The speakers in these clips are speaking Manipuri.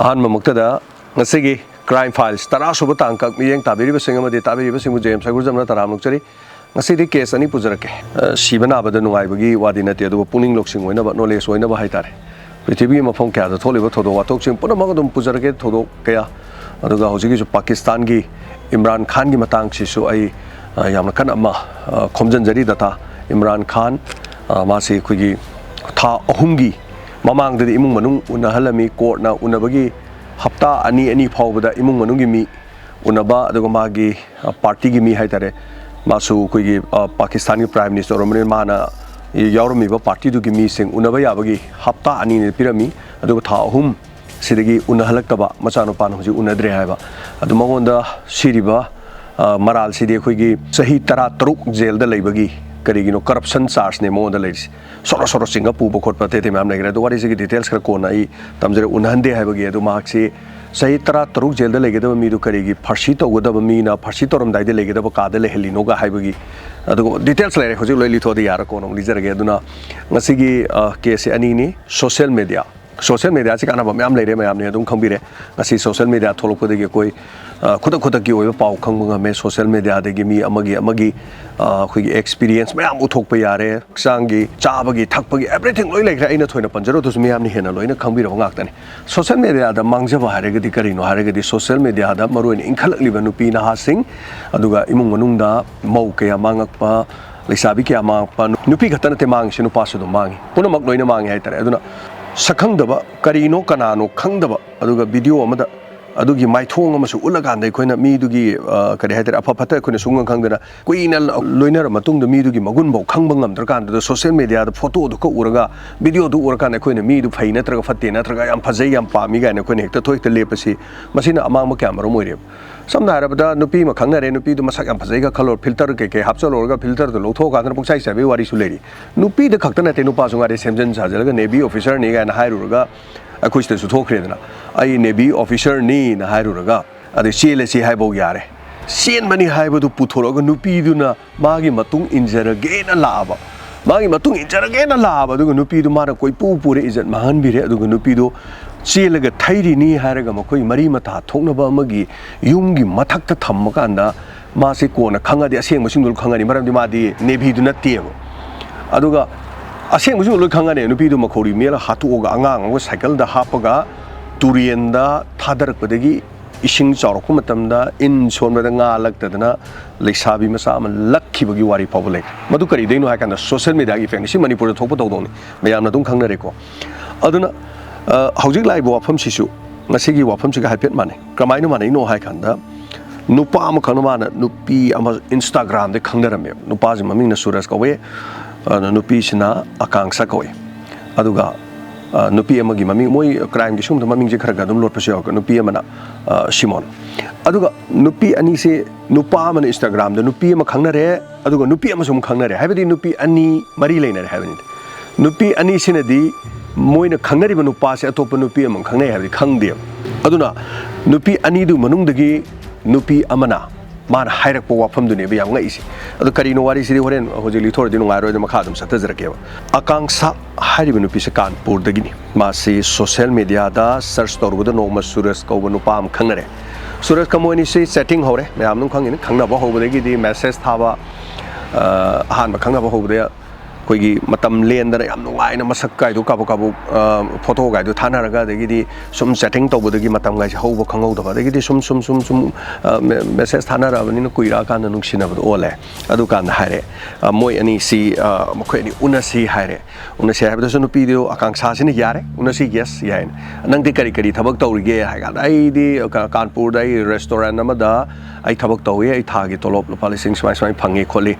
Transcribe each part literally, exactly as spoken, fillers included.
ꯑꯍꯥꯟꯕꯃꯛꯇꯗ ꯉꯁꯤꯒꯤ Crime Files ꯇꯔꯥ ꯁꯨꯕ ꯇꯥꯡꯀꯛ ꯃꯤꯠꯌꯦꯡ ꯇꯥꯕꯤꯔꯤꯕꯁꯤꯡ ꯑꯃꯗꯤ ꯇꯥꯕꯤꯔꯤꯕꯁꯤꯡꯕꯨ ꯖꯦꯝꯁ ꯍꯩꯒ꯭ꯔꯨꯖꯝꯅ ꯇꯔꯥꯝꯅ ꯑꯣꯛꯆꯔꯤ꯫ ꯉꯁꯤꯗꯤ case ꯑꯅꯤ ꯄꯨꯖꯔꯛꯀꯦ꯫ ꯑ, ꯁꯤꯕ ꯅꯥꯕꯗ ꯅꯨꯡꯉꯥꯏꯕꯒꯤ ꯋꯥꯗꯤ ꯅꯠꯇꯦ, ꯑꯗꯨꯕꯨ ꯄꯨꯛꯅꯤꯡ ꯂꯧꯁꯤꯡ ꯑꯣꯏꯅꯕ, knowledge ꯑꯣꯏꯅꯕ ꯍꯥꯏꯇꯥꯔꯦ꯫ ꯄ꯭ꯔꯤꯊꯤꯕꯤꯒꯤ ꯃꯐꯝ ꯀꯌꯥꯗ ꯊꯣꯛꯂꯤꯕ ꯊꯧꯗꯣꯛ ꯋꯥꯊꯣꯛꯁꯤꯡ ꯄꯨꯝꯅꯃꯛ ꯑꯗꯨꯝ ꯄꯨꯖꯔꯛꯀꯦ, ꯊꯧꯗꯣꯛ ꯀꯌꯥ꯫ ꯑꯗꯨꯒ ꯍꯧꯖꯤꯛꯀꯤꯁꯨ ꯄꯥꯀꯤꯁꯇꯥꯟꯒꯤ ꯏꯝꯔꯥꯟ ꯈꯥꯟꯒꯤ ꯃꯇꯥꯡꯁꯤꯁꯨ ꯑꯩ, ꯑ, ꯌꯥꯝꯅ ꯀꯟꯅ ꯑꯃ, ꯑ, ꯈꯣꯝꯖꯤꯟꯖꯔꯤ data꯫ ꯏꯝꯔꯥꯟ ꯈꯥꯟ, ꯑ, ꯃꯥꯁꯤ ꯑꯩꯈꯣꯏꯒꯤ ꯊꯥ ꯑꯍꯨꯝꯒꯤ ꯃꯃꯥꯡꯗꯗꯤ ꯏꯃꯨꯡ ꯃꯅꯨꯡ ꯎꯅꯍꯜꯂꯝꯃꯤ꯫ Courtꯅ ꯎꯅꯕꯒꯤ ꯍꯞꯇꯥ ꯑꯅꯤ, ꯑꯅꯤ ꯐꯥꯎꯕꯗ ꯏꯃꯨꯡ ꯃꯅꯨꯡꯒꯤ ꯃꯤ ꯎꯅꯕ, ꯑꯗꯨꯒ ꯃꯥꯒꯤ, ꯑ, partyꯒꯤ ꯃꯤ ꯍꯥꯏꯇꯥꯔꯦ, ꯃꯥꯁꯨ ꯑꯩꯈꯣꯏꯒꯤ, ꯑ, ꯄꯥꯀꯤꯁꯇꯥꯟꯒꯤ Prime Minister ꯑꯣꯏꯔꯝꯕꯅꯤꯅ ꯃꯥꯅ ꯌꯥꯎꯔꯝꯃꯤꯕ partyꯗꯨꯒꯤ ꯃꯤꯁꯤꯡ ꯎꯅꯕ ꯌꯥꯕꯒꯤ ꯍꯞꯇꯥ ꯑꯅꯤꯅꯤ ꯄꯤꯔꯝꯃꯤ꯫ ꯑꯗꯨꯒ ꯊꯥ ꯑꯍꯨꯝ ꯁꯤꯗꯒꯤ ꯎꯅꯍꯜꯂꯛꯇꯕ, ꯃꯆꯥꯅꯨꯄꯥꯅ ꯍꯧꯖꯤꯛ ꯎꯅꯗ꯭ꯔꯦ ꯍꯥꯏꯕ꯫ ꯑꯗꯨ ꯃꯉꯣꯟꯗ ꯁꯤꯔꯤꯕ, ꯑ, ꯃꯔꯥꯜꯁꯤꯗꯤ ꯑꯩꯈꯣꯏꯒꯤ ꯆꯍꯤ ꯇꯔꯥ ꯇꯔꯨꯛ ꯖꯦꯜꯗ ꯂꯩꯕꯒꯤ, ꯀꯔꯤꯒꯤꯅꯣ, corruption chargeꯅꯦ ꯃꯉꯣꯟꯗ ꯂꯩꯔꯤꯁꯦ꯫ ꯁꯣꯔꯣ ꯁꯣꯔꯣ ꯆꯤꯡꯒ ꯄꯨꯕ ꯈꯣꯠꯄ ꯑꯇꯩ ꯑꯇꯩ ꯃꯌꯥꯝ ꯂꯩꯈ꯭ꯔꯦ꯫ ꯑꯗꯣ ꯋꯥꯔꯤꯁꯤꯒꯤ details ꯈꯔ ꯀꯣꯟꯅ ꯑꯩ ꯇꯝꯖꯔꯦ꯫ ꯎꯅꯍꯟꯗꯦ ꯍꯥꯏꯕꯒꯤ, ꯑꯗꯨ ꯃꯍꯥꯛꯁꯤ ꯆꯍꯤ ꯇꯔꯥ ꯇꯔꯨꯛ ꯖꯦꯜꯗ ꯂꯩꯒꯗꯕ ꯃꯤꯗꯨ ꯀꯔꯤꯒꯤ ꯐꯥꯔꯁꯤ ꯇꯧꯒꯗꯕ ꯃꯤꯅ ꯐꯥꯔꯁꯤ ꯇꯧꯔꯝꯗꯥꯏꯗ ꯂꯩꯒꯗꯕ ꯀꯥꯗ ꯂꯩꯍꯜꯂꯤꯅꯣꯒ ꯍꯥꯏꯕꯒꯤ, ꯑꯗꯨꯒ details ꯂꯩꯔꯦ꯫ ꯍꯧꯖꯤꯛ ꯂꯣꯏ ꯂꯤꯊꯣꯛꯑꯗꯤ ꯌꯥꯔꯦ, ꯀꯣꯟꯅ ꯑꯃꯨꯛ ꯂꯤꯖꯔꯒꯦ꯫ ꯑꯗꯨꯅ ꯉꯁꯤꯒꯤ, ꯑ, caseꯁꯦ ꯑꯅꯤꯅꯤ꯫ Social media, social mediaꯁꯤ ꯀꯥꯟꯅꯕ ꯃꯌꯥꯝ ꯂꯩꯔꯦ, ꯃꯌꯥꯝꯅ ꯑꯗꯨꯝ ꯈꯪꯕꯤꯔꯦ꯫ ꯉꯁꯤ social media ꯊꯣꯛꯂꯛꯄꯗꯒꯤ ꯑꯩꯈꯣꯏ, ꯑ, ꯈꯨꯗꯛ ꯈꯨꯗꯛꯀꯤ ꯑꯣꯏꯕ ꯄꯥꯎ ꯈꯪꯕ ꯉꯝꯃꯦ꯫ Social mediaꯗꯒꯤ ꯃꯤ ꯑꯃꯒꯤ, ꯑꯃꯒꯤ, ꯑ, ꯑꯩꯈꯣꯏꯒꯤ experience ꯃꯌꯥꯝ ꯎꯠꯊꯣꯛꯄ ꯌꯥꯔꯦ꯫ ꯍꯛꯆꯥꯡꯒꯤ, ꯆꯥꯕꯒꯤ, ꯊꯛꯄꯒꯤ, everything ꯂꯣꯏ ꯂꯩꯈ꯭ꯔꯦ꯫ ꯑꯩꯅ ꯊꯣꯏꯅ ꯄꯟꯖꯔꯨꯗꯁꯨ ꯃꯤꯌꯥꯝꯅ ꯍꯦꯟꯅ ꯂꯣꯏꯅ ꯈꯪꯕꯤꯔꯕ ꯉꯥꯛꯇꯅꯤ꯫ Social mediaꯗ ꯃꯥꯡꯖꯕ ꯍꯥꯏꯔꯒꯗꯤ ꯀꯔꯤꯅꯣ ꯍꯥꯏꯔꯒꯗꯤ, social mediaꯗ ꯃꯔꯨꯑꯣꯏꯅ ꯏꯟꯈꯠꯂꯛꯂꯤꯕ ꯅꯨꯄꯤ ꯅꯍꯥꯁꯤꯡ, ꯑꯗꯨꯒ ꯏꯃꯨꯡ ꯃꯅꯨꯡꯗ ꯃꯧ ꯀꯌꯥ ꯃꯥꯡꯉꯛꯄ, ꯂꯩꯁꯥꯕꯤ ꯀꯌꯥ ꯃꯥꯡꯉꯛꯄ, ꯅꯨꯄꯤ ꯈꯛꯇ ꯅꯠꯇꯦ ꯃꯥꯡꯉꯤꯁꯤ, ꯅꯨꯄꯥꯁꯨ ꯑꯗꯨꯝ ꯃꯥꯡꯉꯤ, ꯄꯨꯝꯅꯃꯛ ꯂꯣꯏꯅ ꯃꯥꯡꯉꯤ ꯍꯥꯏꯇꯥꯔꯦ꯫ ꯑꯗꯨꯅ ꯁꯛꯈꯪꯗꯕ, ꯀꯔꯤꯅꯣ ꯀꯅꯥꯅꯣ ꯈꯪꯗꯕ, ꯑꯗꯨꯒ video ꯑꯃꯗ ꯑꯗꯨꯒꯤ ꯃꯥꯏꯊꯣꯡ ꯑꯃꯁꯨ ꯎꯠꯂꯀꯥꯟꯗ ꯑꯩꯈꯣꯏꯅ ꯃꯤꯗꯨꯒꯤ, ꯑ, ꯀꯔꯤ ꯍꯥꯏꯇꯥꯔꯦ, ꯑꯐ ꯐꯠꯇ ꯑꯩꯈꯣꯏꯅ ꯁꯨꯡꯈꯪ ꯈꯪꯗꯅ ꯀꯨꯏꯅ ꯂꯣꯏꯅꯔ ꯃꯇꯨꯡꯗ ꯃꯤꯗꯨꯒꯤ ꯃꯒꯨꯟꯐꯥꯎ ꯈꯪꯕ ꯉꯝꯗ꯭ꯔꯀꯥꯟꯗꯨꯗ social mediaꯗ photoꯗꯨ ꯈꯛ ꯎꯔꯒ, videoꯗꯨ ꯎꯔꯀꯥꯟꯗ ꯑꯩꯈꯣꯏꯅ ꯃꯤꯗꯨ ꯐꯩ ꯅꯠꯇ꯭ꯔꯒ ꯐꯠꯇꯦ ꯅꯠꯇ꯭ꯔꯒ ꯌꯥꯝ ꯐꯖꯩ ꯌꯥꯝ ꯄꯥꯝꯃꯤ ꯀꯥꯏꯅ ꯑꯩꯈꯣꯏꯅ ꯍꯦꯛꯇ ꯊꯣꯛ ꯍꯦꯛꯇ ꯂꯦꯞꯄꯁꯤ, ꯃꯁꯤꯅ ꯑꯃꯥꯡꯕ ꯀꯌꯥ ꯃꯔꯨꯝ ꯑꯣꯏꯔꯦꯕ꯫ ꯁꯝꯅ ꯍꯥꯏꯔꯕꯗ, ꯅꯨꯄꯤ ꯑꯃ ꯈꯪꯅꯔꯦ, ꯅꯨꯄꯤꯗꯨ ꯃꯁꯛ ꯌꯥꯝ ꯐꯖꯩꯒ ꯈꯜꯂꯣ, filter ꯀꯩꯀꯩ ꯍꯥꯞꯆꯜꯂꯨꯔꯒ filterꯗꯨ ꯂꯧꯊꯣꯛꯑꯀꯥꯟꯗ ꯄꯨꯡꯆꯥꯏ ꯆꯥꯏꯕꯒꯤ ꯋꯥꯔꯤꯁꯨ ꯂꯩꯔꯤ꯫ ꯅꯨꯄꯤꯗ ꯈꯛꯇ ꯅꯠꯇꯦ, ꯅꯨꯄꯥꯁꯨ ꯉꯥꯏꯔꯦ, ꯁꯦꯝꯖꯤꯟ ꯁꯥꯖꯤꯜꯂꯒ navy officerꯅꯤ ꯀꯥꯏꯅ ꯍꯥꯏꯔꯨꯔꯒ, ꯑꯩꯈꯣꯏ ꯁꯤꯗꯁꯨ ꯊꯣꯛꯈ꯭ꯔꯦꯗꯅ, "ꯑꯩ navy officerꯅꯤꯅ" ꯍꯥꯏꯔꯨꯔꯒ, ꯑꯗꯩ "ꯆꯦꯜꯂꯁꯤ" ꯍꯥꯏꯐꯧ ꯌꯥꯔꯦ꯫ ꯆꯦꯟꯕꯅꯤ ꯍꯥꯏꯕꯗꯨ ꯄꯨꯊꯣꯔꯛꯑꯒ ꯅꯨꯄꯤꯗꯨꯅ ꯃꯥꯒꯤ ꯃꯇꯨꯡ ꯏꯟꯖꯔꯒꯦꯅ ꯂꯥꯛꯑꯕ, ꯃꯥꯒꯤ ꯃꯇꯨꯡ ꯏꯟꯖꯔꯒꯦꯅ ꯂꯥꯛꯑꯕ, ꯑꯗꯨꯒ ꯅꯨꯄꯤꯗꯨ ꯃꯥꯅ ꯀꯣꯏꯄꯨ ꯄꯨꯔꯦ, ꯏꯖꯠ ꯃꯥꯡꯍꯟꯕꯤꯔꯦ, ꯑꯗꯨꯒ ꯅꯨꯄꯤꯗꯨ ꯆꯦꯜꯂꯒ ꯊꯩꯔꯤꯅꯤ ꯍꯥꯏꯔꯒ ꯃꯈꯣꯏ ꯃꯔꯤ ꯃꯇꯥ ꯊꯣꯛꯅꯕ ꯑꯃꯒꯤ ꯌꯨꯝꯒꯤ ꯃꯊꯛꯇ ꯊꯝꯃꯀꯥꯟꯗ ꯃꯥꯁꯦ ꯀꯣꯟꯅ ꯈꯪꯉꯗꯤ ꯑꯁꯦꯡꯕꯁꯤꯡꯗꯨ ꯈꯪꯉꯅꯤ, ꯃꯔꯝꯗꯤ ꯃꯥꯗꯤ ꯅꯦꯚꯤꯗꯨ ꯅꯠꯇꯦꯕ꯫ ꯑꯗꯨꯒ ꯑꯁꯦꯡꯕꯁꯤꯡꯗꯨ ꯂꯣꯏ ꯈꯪꯉꯅꯤ꯫ ꯅꯨꯄꯤꯗꯨ ꯃꯈꯧꯔꯤ ꯃꯦꯜꯂ ꯍꯥꯠꯇꯣꯛꯑꯒ ꯑꯉꯥꯡ ꯑꯃꯒ ꯁꯥꯏꯀꯜꯗ ꯍꯥꯞꯄꯒ ꯇꯨꯔꯦꯟꯗ ꯊꯥꯗꯔꯛꯄꯗꯒꯤ ꯏꯁꯤꯡ ꯆꯥꯎꯔꯛꯄ ꯃꯇꯝꯗ ꯏꯟ ꯁꯣꯟꯕꯗ ꯉꯥ ꯂꯛꯇꯗꯅ ꯂꯩꯁꯥꯕꯤ ꯃꯆꯥ ꯑꯃ ꯂꯛꯈꯤꯕꯒꯤ ꯋꯥꯔꯤ ꯐꯥꯎꯕ ꯂꯩ꯫ ꯃꯗꯨ ꯀꯔꯤꯗꯩꯅꯣ ꯍꯥꯏ ꯀꯥꯟꯗ social media ꯒꯤ effect ꯅꯤ꯫ ꯁꯤ ꯃꯅꯤꯄꯨꯔꯗ ꯊꯣꯛꯄ ꯊꯧꯗꯣꯛꯅꯤ, ꯃꯌꯥꯝꯅ ꯑꯗꯨꯝ ꯈꯪꯅꯔꯦꯀꯣ꯫ ꯑꯗꯨꯅ, ꯑ, ꯍꯧꯖꯤꯛ ꯂꯥꯛꯏꯕ ꯋꯥꯐꯝꯁꯤꯁꯨ ꯉꯁꯤꯒꯤ ꯋꯥꯐꯝꯁꯤꯒ ꯍꯥꯏꯐꯦꯠ ꯃꯥꯟꯅꯩ꯫ ꯀꯃꯥꯏꯅ ꯃꯥꯟꯅꯩꯅꯣ ꯍꯥꯏ ꯀꯥꯟꯗ, ꯅꯨꯄꯥ ꯑꯃꯈꯛꯅ ꯃꯥꯅ ꯅꯨꯄꯤ ꯑꯃ Instagram ꯗ ꯈꯪꯅꯔꯝꯃꯦꯕ꯫ ꯅꯨꯄꯥꯁꯤ ꯃꯃꯤꯡꯅ ꯁꯨꯔꯖ ꯀꯧꯋꯦ, ꯑꯗꯨꯅ ꯅꯨꯄꯤꯁꯤꯅ ꯑꯀꯥꯡꯁꯥ ꯀꯧꯋꯦ꯫ ꯑꯗꯨꯒ, ꯑ, ꯅꯨꯄꯤ ꯑꯃꯒꯤ ꯃꯃꯤꯡ, ꯃꯣꯏ crime ꯒꯤ ꯁꯤꯒꯨꯝꯕꯗ ꯃꯃꯤꯡꯁꯦ ꯈꯔ ꯈꯔ ꯑꯗꯨꯝ ꯂꯣꯠꯄꯁꯨ ꯌꯥꯎꯋꯦ꯫ ꯅꯨꯄꯤ ꯑꯃꯅ, ꯑ, ꯁꯤꯃꯣꯟ꯫ ꯑꯗꯨꯒ ꯅꯨꯄꯤ ꯑꯅꯤꯁꯦ, ꯅꯨꯄꯥ ꯑꯃꯅ Instagram ꯗ ꯅꯨꯄꯤ ꯑꯃ ꯈꯪꯅꯔꯦ, ꯑꯗꯨꯒ ꯅꯨꯄꯤ ꯑꯃꯁꯨ ꯑꯃꯨꯛ ꯈꯪꯅꯔꯦ, ꯍꯥꯏꯕꯗꯤ ꯅꯨꯄꯤ ꯑꯅꯤ ꯃꯔꯤ ꯂꯩꯅꯔꯦ ꯍꯥꯏꯕꯅꯤꯗ꯫ ꯅꯨꯄꯤ ꯑꯅꯤꯁꯤꯅꯗꯤ ꯃꯣꯏꯅ ꯈꯪꯅꯔꯤꯕ ꯅꯨꯄꯥꯁꯦ ꯑꯇꯣꯞꯄ ꯅꯨꯄꯤ ꯑꯃ ꯈꯪꯅꯩ ꯍꯥꯏꯕꯗꯤ ꯈꯪꯗꯦꯕ꯫ ꯑꯗꯨꯅ ꯅꯨꯄꯤ ꯑꯅꯤꯗꯨ ꯃꯅꯨꯡꯗꯒꯤ ꯅꯨꯄꯤ ꯑꯃꯅ ꯃꯥꯅ ꯍꯥꯏꯔꯛꯄ ꯋꯥꯐꯝꯗꯨꯅꯦꯕ ꯌꯥꯝ ꯉꯛꯏꯁꯦ꯫ ꯑꯗꯨ ꯀꯔꯤꯅꯣ ꯋꯥꯔꯤꯁꯤꯗꯤ ꯍꯣꯔꯦꯟ ꯍꯧꯖꯤꯛ ꯂꯤꯊꯣꯔꯗꯤ ꯅꯨꯡꯉꯥꯏꯔꯣꯏꯗ, ꯃꯈꯥ ꯑꯗꯨꯝ ꯆꯠꯊꯖꯔꯛꯀꯦꯕ꯫ ꯑꯀꯥꯡꯁꯥ ꯍꯥꯏꯔꯤꯕ ꯅꯨꯄꯤꯁꯦ ꯀꯥꯟꯄꯨꯔꯗꯒꯤꯅꯤ꯫ ꯃꯥꯁꯤ social media ꯗ search ꯇꯧꯔꯨꯕꯗ ꯅꯣꯡꯃ ꯁꯨꯔꯖ ꯀꯧꯕ ꯅꯨꯄꯥ ꯑꯃ ꯈꯪꯅꯔꯦ꯫ ꯁꯨꯔꯖꯀ ꯃꯣꯏ ꯑꯅꯤꯁꯤ chatting ꯍꯧꯔꯦ꯫ ꯃꯌꯥꯝ ꯑꯗꯨꯝ ꯈꯪꯉꯤꯅꯤ, ꯈꯪꯅꯕ ꯍꯧꯕꯗꯒꯤꯗꯤ message ꯊꯥꯕ, ꯑ, ꯑꯍꯥꯟꯕ ꯈꯪꯅꯕ ꯍꯧꯕꯗ ꯑꯩꯈꯣꯏꯒꯤ ꯃꯇꯝ ꯂꯦꯟꯗꯅ ꯌꯥꯝ ꯅꯨꯡꯉꯥꯏꯅ ꯃꯁꯛ ꯀꯥꯏꯗꯣ ꯀꯥꯕꯛ ꯀꯥꯕꯛ, ꯑ, photo ꯒꯥꯏꯗꯣ ꯊꯥꯅꯔꯒ, ꯑꯗꯒꯤꯗꯤ ꯁꯨꯝ chatting ꯇꯧꯕꯗꯒꯤ ꯃꯇꯝꯒꯥꯏꯁꯦ ꯍꯧꯕ ꯈꯪꯍꯧꯗꯕ, ꯑꯗꯒꯤꯗꯤ ꯁꯨꯝ, ꯁꯨꯝ, ꯁꯨꯝ, ꯁꯨꯝ, ꯑ, me-, message ꯊꯥꯅꯔꯛꯑꯕꯅꯤꯅ ꯀꯨꯏꯔꯛꯑꯀꯥꯟꯗ ꯅꯨꯡꯁꯤꯅꯕꯗꯣ ꯑꯣꯜꯂꯦ꯫ ꯑꯗꯨꯀꯥꯟꯗ ꯍꯥꯏꯔꯦ, ꯑ, ꯃꯣꯏ ꯑꯅꯤꯁꯤ, ꯑ, ꯃꯈꯣꯏ ꯑꯅꯤ ꯎꯅꯁꯤ ꯍꯥꯏꯔꯦ꯫ ꯎꯅꯁꯤ ꯍꯥꯏꯕꯗꯁꯨ ꯅꯨꯄꯤꯗꯨ ꯑꯀꯥꯡꯁꯥꯁꯤꯅ ꯌꯥꯔꯦ, ꯎꯅꯁꯤ, yes, ꯌꯥꯏꯅ꯫ "ꯅꯪꯗꯤ ꯀꯔꯤ ꯀꯔꯤ ꯊꯕꯛ ꯇꯧꯔꯤꯒꯦ?" ꯍꯥꯏ ꯀꯥꯟꯗ, "ꯑꯩꯗꯤ ꯀ-, ꯀꯥꯟꯄꯨꯔꯗ ꯑꯩ restaurant ꯑꯃꯗ ꯑꯩ ꯊꯕꯛ ꯇꯧꯏ, ꯑꯩ ꯊꯥꯒꯤ ꯇꯣꯂꯣꯞ ꯂꯨꯄꯥ ꯂꯤꯁꯤꯡ ꯁꯨꯃꯥꯏ ꯁꯨꯃꯥꯏ ꯐꯪꯉꯤ ꯈꯣꯠꯂꯤ"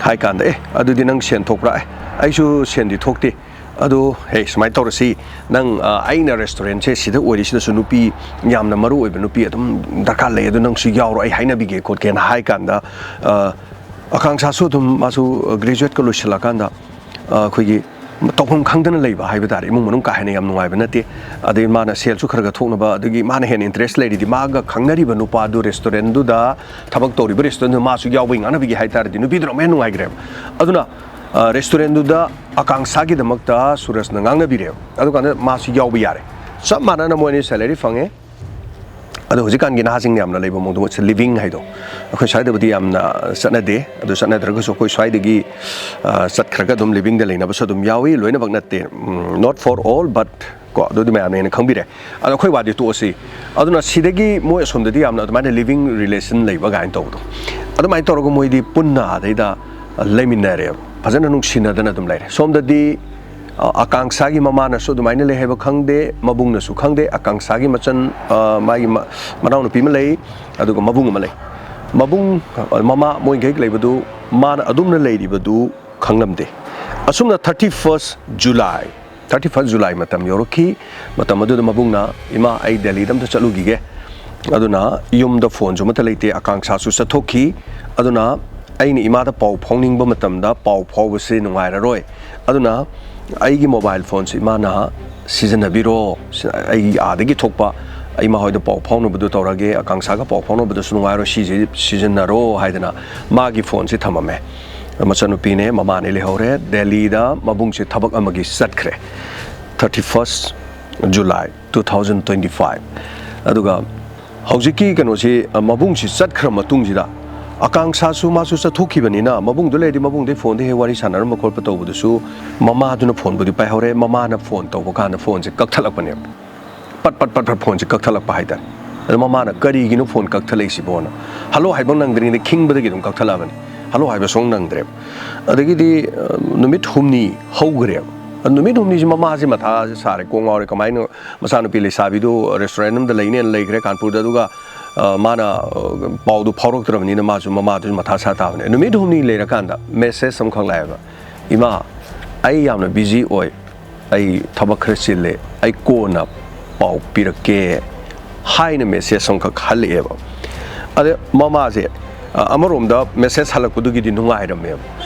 ꯍꯥꯏ ꯀꯥꯟꯗ, "ꯑꯦ, ꯑꯗꯨꯗꯤ ꯅꯪ ꯁꯦꯟ ꯊꯣꯛꯄ꯭ꯔꯥ?" "ꯑꯦ, ꯑꯩꯁꯨ ꯁꯦꯟꯗꯤ ꯊꯣꯛꯇꯦ꯫ ꯑꯗꯣ, ꯍꯦ, ꯁꯨꯃꯥꯏꯅ ꯇꯧꯔꯁꯤ, ꯅꯪ, ꯑ, ꯑꯩꯅ restaurant ꯁꯦ ꯁꯤꯗ ꯑꯣꯏꯔꯤꯁꯤꯗꯁꯨ ꯅꯨꯄꯤ ꯌꯥꯝꯅ ꯃꯔꯨ ꯑꯣꯏꯕ ꯅꯨꯄꯤ ꯑꯗꯨꯝ ꯗꯔꯀꯥꯔ ꯂꯩ, ꯑꯗꯨ ꯅꯪꯁꯨ ꯌꯥꯎꯔꯣ, ꯑꯩ ꯍꯥꯏꯅꯕꯤꯒꯦ ꯈꯣꯠꯀꯦꯅ" ꯍꯥꯏ ꯀꯥꯟꯗ, ꯑ, ꯑꯀꯥꯡꯁꯥꯁꯨ ꯑꯗꯨꯝ ꯃꯥꯁꯨ graduate ꯀ ꯂꯣꯏꯁꯤꯜꯂꯀꯥꯟꯗ, ꯑ, ꯑꯩꯈꯣꯏꯒꯤ ꯇꯧꯐꯝ ꯈꯪꯗꯅ ꯂꯩꯕ ꯍꯥꯏꯕ ꯇꯥꯔꯦ꯫ ꯏꯃꯨꯡ ꯃꯅꯨꯡ ꯀꯥ ꯍꯦꯟꯅ ꯌꯥꯝ ꯅꯨꯡꯉꯥꯏꯕ ꯅꯠꯇꯦ꯫ ꯑꯗꯩ ꯃꯥꯅ ꯁꯦꯜꯁꯨ ꯈꯔ ꯈꯔ ꯊꯣꯛꯅꯕ, ꯑꯗꯒꯤ ꯃꯥꯅ ꯍꯦꯟꯅ interest ꯂꯩꯔꯤꯗꯤ ꯃꯥꯒ ꯈꯪꯅꯔꯤꯕ ꯅꯨꯄꯥꯗꯨ restaurant ꯗꯨꯗ, ꯊꯕꯛ ꯇꯧꯔꯤꯕ restaurant ꯗꯨ ꯃꯥꯁꯨ ꯌꯥꯎꯕꯒꯤ ꯉꯥꯡꯅꯕꯤꯒꯦ ꯍꯥꯏ ꯇꯥꯔꯗꯤ ꯅꯨꯄꯤꯗꯨꯅ ꯑꯃꯨꯛ ꯍꯦꯟꯅ ꯅꯨꯡꯉꯥꯏꯈ꯭ꯔꯦꯕ꯫ ꯑꯗꯨꯅ, ꯑ, restaurant ꯗꯨꯗ ꯑꯀꯥꯡꯁꯥꯒꯤꯗꯃꯛꯇ ꯁꯨꯔꯖꯅ ꯉꯥꯡꯅꯕꯤꯔꯦꯕ꯫ ꯑꯗꯨꯀꯥꯟꯗ ꯃꯥꯁꯨ ꯌꯥꯎꯕ ꯌꯥꯔꯦ꯫ ꯆꯞ ꯃꯥꯟꯅꯅ ꯃꯣꯏ ꯑꯅꯤ ꯁꯦꯂꯔꯤ ꯐꯪꯉꯦ꯫ ꯑꯗꯣ ꯍꯧꯖꯤꯛꯀꯥꯟꯒꯤ ꯅꯍꯥꯁꯤꯡꯅ ꯌꯥꯝꯅ ꯂꯩꯕ ꯃꯑꯣꯡꯗ ꯃꯣꯏꯁꯦ ꯂꯤꯚꯤꯡ ꯍꯥꯏꯗꯣ ꯑꯩꯈꯣꯏ ꯁ꯭ꯋꯥꯏꯗꯕꯨꯗꯤ ꯌꯥꯝꯅ ꯆꯠꯅꯗꯦ꯫ ꯑꯗꯨ ꯆꯠꯅꯗ꯭ꯔꯒꯁꯨ ꯑꯩꯈꯣꯏ ꯁ꯭ꯋꯥꯏꯗꯒꯤ, ꯑ, ꯆꯠꯈ꯭ꯔꯒ ꯑꯗꯨꯝ ꯂꯤꯚꯤꯡꯗ ꯂꯩꯅꯕꯁꯨ ꯑꯗꯨꯝ ꯌꯥꯎꯏ, ꯂꯣꯏꯅꯃꯛ ꯅꯠꯇꯦ, ꯅꯣꯠ ꯐꯣꯔ ꯑꯣꯜ ꯕꯠ ꯀꯣ, ꯑꯗꯨꯗꯤ ꯃꯌꯥꯝꯅ ꯍꯦꯟꯅ ꯈꯪꯕꯤꯔꯦ꯫ ꯑꯗꯣ ꯑꯩꯈꯣꯏ ꯋꯥꯗꯤ ꯇꯣꯛꯑꯁꯤ꯫ ꯑꯗꯨꯅ ꯁꯤꯗꯒꯤ ꯃꯣꯏ ꯑꯁꯣꯝꯗꯗꯤ ꯌꯥꯝꯅ ꯑꯗꯨꯃꯥꯏꯅ ꯂꯤꯚꯤꯡ ꯔꯤꯂꯦꯁꯟ ꯂꯩꯕ ꯀꯥꯏꯅ ꯇꯧꯕꯗꯣ, ꯑꯗꯨꯃꯥꯏꯅ ꯇꯧꯔꯒ ꯃꯣꯏꯗꯤ ꯄꯨꯟꯅ ꯑꯗꯩꯗ ꯂꯩꯃꯤꯟꯅꯔꯦꯕ, ꯐꯖꯅ ꯅꯨꯡꯁꯤꯅꯗꯅ ꯑꯗꯨꯝ ꯂꯩꯔꯦ꯫ ꯁꯣꯝꯗꯗꯤ, ꯑ, ꯑꯀꯥꯡꯁꯥꯒꯤ ꯃꯃꯥꯅꯁꯨ ꯑꯗꯨꯃꯥꯏꯅ ꯂꯩ ꯍꯥꯏꯕ ꯈꯪꯗꯦ, ꯃꯕꯨꯡꯅꯁꯨ ꯈꯪꯗꯦ꯫ ꯑꯀꯥꯡꯁꯥꯒꯤ ꯃꯆꯟ, ꯑ, ꯃꯥꯒꯤ ꯃ-, ꯃꯅꯥꯎꯅꯨꯄꯤ ꯑꯃ ꯂꯩ, ꯑꯗꯨꯒ ꯃꯕꯨꯡ ꯑꯃ ꯂꯩ꯫ ꯃꯕꯨꯡ, ꯑ, ꯃꯃꯥ ꯃꯣꯏꯒ ꯍꯦꯛ ꯂꯩꯕꯗꯨ, ꯃꯥꯅ ꯑꯗꯨꯝꯅ ꯂꯩꯔꯤꯕꯗꯨ ꯈꯪꯂꯝꯗꯦ꯫ ꯑꯁꯨꯝꯅ thirty first July, thirty first July ꯃꯇꯝ ꯌꯧꯔꯛꯈꯤ꯫ ꯃꯇꯝ ꯑꯗꯨꯗ ꯃꯕꯨꯡꯅ, "ꯏꯃꯥ, ꯑꯩ ꯗꯦꯜꯂꯤꯗ ꯑꯝꯇ ꯆꯠꯂꯨꯈꯤꯒꯦ, ꯑꯗꯨꯅ ꯌꯨꯝꯗ ꯐꯣꯟꯁꯨ ꯑꯃꯠꯇ ꯂꯩꯇꯦ, ꯑꯀꯥꯡꯁꯥꯁꯨ ꯆꯠꯊꯣꯛꯈꯤ, ꯑꯗꯨꯅ ꯑꯩꯅ ꯏꯃꯥꯗ ꯄꯥꯎ ꯐꯥꯎꯅꯤꯡꯕ ꯃꯇꯝꯗ ꯄꯥꯎ ꯐꯥꯎꯕꯁꯤ ꯅꯨꯡꯉꯥꯏꯔꯔꯣꯏ, ꯑꯗꯨꯅ ꯑꯩꯒꯤ ꯃꯣꯕꯥꯏꯜ ꯐꯣꯟꯁꯤ ꯏꯃꯥꯅ ꯁꯤꯖꯤꯟꯅꯕꯤꯔꯣ, ꯁꯤ-, ꯑꯩ ꯑꯥꯗꯒꯤ ꯊꯣꯛꯄ ꯏꯃꯥ ꯍꯣꯏꯗ ꯄꯥꯎ ꯐꯥꯎꯅꯕꯗꯨ ꯇꯧꯔꯒꯦ, ꯑꯀꯥꯡꯁꯥꯒ ꯄꯥꯎ ꯐꯥꯎꯅꯕꯗꯁꯨ ꯅꯨꯡꯉꯥꯏꯔꯣꯏ, ꯁꯤꯁꯦ ꯁꯤꯖꯤꯟꯅꯔꯣ" ꯍꯥꯏꯗꯅ ꯃꯥꯒꯤ ꯐꯣꯟꯁꯤ ꯊꯝꯃꯝꯃꯦ꯫ ꯃꯆꯟꯅꯨꯄꯤꯅꯦ, ꯃꯃꯥꯅꯦ ꯂꯩꯍꯧꯔꯦ꯫ ꯗꯦꯜꯂꯤꯗ ꯃꯕꯨꯡꯁꯦ ꯊꯕꯛ ꯑꯃꯒꯤ ꯆꯠꯈ꯭ꯔꯦ, thirty first July two thousand twenty five꯫ ꯑꯗꯨꯒ ꯍꯧꯖꯤꯛꯀꯤ ꯀꯩꯅꯣꯁꯤ, ꯑ, ꯃꯕꯨꯡꯁꯤ ꯆꯠꯈ꯭ꯔ ꯃꯇꯨꯡꯁꯤꯗ, ꯑꯀꯥꯡꯁꯥꯁꯨ ꯃꯥꯁꯨ ꯆꯠꯊꯣꯛꯈꯤꯕꯅꯤꯅ, ꯃꯕꯨꯡꯗꯨ ꯂꯩꯔꯗꯤ ꯃꯕꯨꯡꯗꯩ ꯐꯣꯟꯗ ꯍꯦꯛ ꯋꯥꯔꯤ ꯁꯥꯟꯅꯔꯝꯕ ꯈꯣꯠꯄ ꯇꯧꯕꯗꯨꯁꯨ ꯃꯃꯥꯗꯨꯅ ꯐꯣꯟꯕꯨꯗꯤ ꯄꯥꯏꯍꯧꯔꯦ꯫ ꯃꯃꯥꯅ ꯐꯣꯟ ꯇꯧꯕ ꯀꯥꯟꯗ ꯐꯣꯟꯁꯦ ꯀꯛꯊꯠꯂꯛꯄꯅꯦꯕ꯫ ꯄꯠ ꯄꯠ ꯄꯠ ꯄꯠ ꯐꯣꯟꯁꯦ ꯀꯛꯊꯠꯂꯛꯄ ꯍꯥꯏꯇꯥꯔꯦ꯫ ꯑꯗꯣ ꯃꯃꯥꯅ, "ꯀꯔꯤꯒꯤꯅꯣ ꯐꯣꯟ ꯀꯛꯊꯠꯂꯛꯏꯁꯤꯕꯣꯅ?" ꯍꯜꯂꯣ ꯍꯥꯏꯕ ꯅꯪꯗ꯭ꯔꯤꯉꯩꯗ ꯈꯤꯡꯕꯗꯒꯤ ꯑꯗꯨꯝ ꯀꯛꯊꯠꯂꯛꯑꯕꯅꯤ꯫ ꯍꯜꯂꯣ ꯍꯥꯏꯕ ꯁꯨꯡ ꯅꯪꯗ꯭ꯔꯦꯕ꯫ ꯑꯗꯒꯤꯗꯤ, ꯑ, ꯅꯨꯃꯤꯠ ꯍꯨꯝꯅꯤ ꯍꯧꯈ꯭ꯔꯦꯕ꯫ ꯑ, ꯅꯨꯃꯤꯠ ꯍꯨꯝꯅꯤꯁꯤ ꯃꯃꯥꯁꯦ ꯃꯊꯥꯁꯦ ꯁꯥꯔꯦ, ꯀꯣꯛ ꯉꯥꯎꯔꯦ꯫ ꯀꯃꯥꯏꯅ ꯃꯆꯥꯅꯨꯄꯤ ꯂꯩꯁꯥꯕꯤꯗꯨ ꯔꯦꯁꯇꯨꯔꯦꯟ ꯑꯃꯗ ꯂꯩꯅꯦꯅ ꯂꯩꯈ꯭ꯔꯦ ꯀꯥꯟꯄꯨꯔꯗ, ꯑꯗꯨꯒ, ꯑ, ꯃꯥꯅ, ꯑ, ꯄꯥꯎꯗꯨ ꯐꯥꯎꯔꯛꯇ꯭ꯔꯕꯅꯤꯅ ꯃꯥꯁꯨ, ꯃꯃꯥꯗꯨꯁꯨ ꯃꯊꯥ ꯁꯥ ꯇꯥꯕꯅꯦ꯫ ꯅꯨꯃꯤꯠ ꯍꯨꯝꯅꯤ ꯂꯩꯔꯀꯥꯟꯗ ꯃꯦꯁꯦꯖ ꯑꯃꯈꯛ ꯂꯥꯛꯑꯦꯕ, "ꯏꯃꯥ, ꯑꯩ ꯌꯥꯝꯅ ꯕꯤꯖꯤ ꯑꯣꯏ, ꯑꯩ ꯊꯕꯛ ꯈꯔ ꯆꯤꯜꯂꯦ, ꯑꯩ ꯀꯣꯟꯅ ꯄꯥꯎ ꯄꯤꯔꯛꯀꯦ" ꯍꯥꯏꯅ ꯃꯦꯁꯦꯖ ꯑꯃꯈꯛ ꯍꯜꯂꯛꯑꯦꯕ꯫ ꯑꯗ ꯃꯃꯥꯁꯦ, ꯑ, ꯑꯃꯔꯣꯝꯗ ꯃꯦꯁꯦꯖ ꯍꯜꯂꯛꯄꯗꯨꯒꯤꯗꯤ ꯅꯨꯡꯉꯥꯏꯔꯝꯃꯦꯕ꯫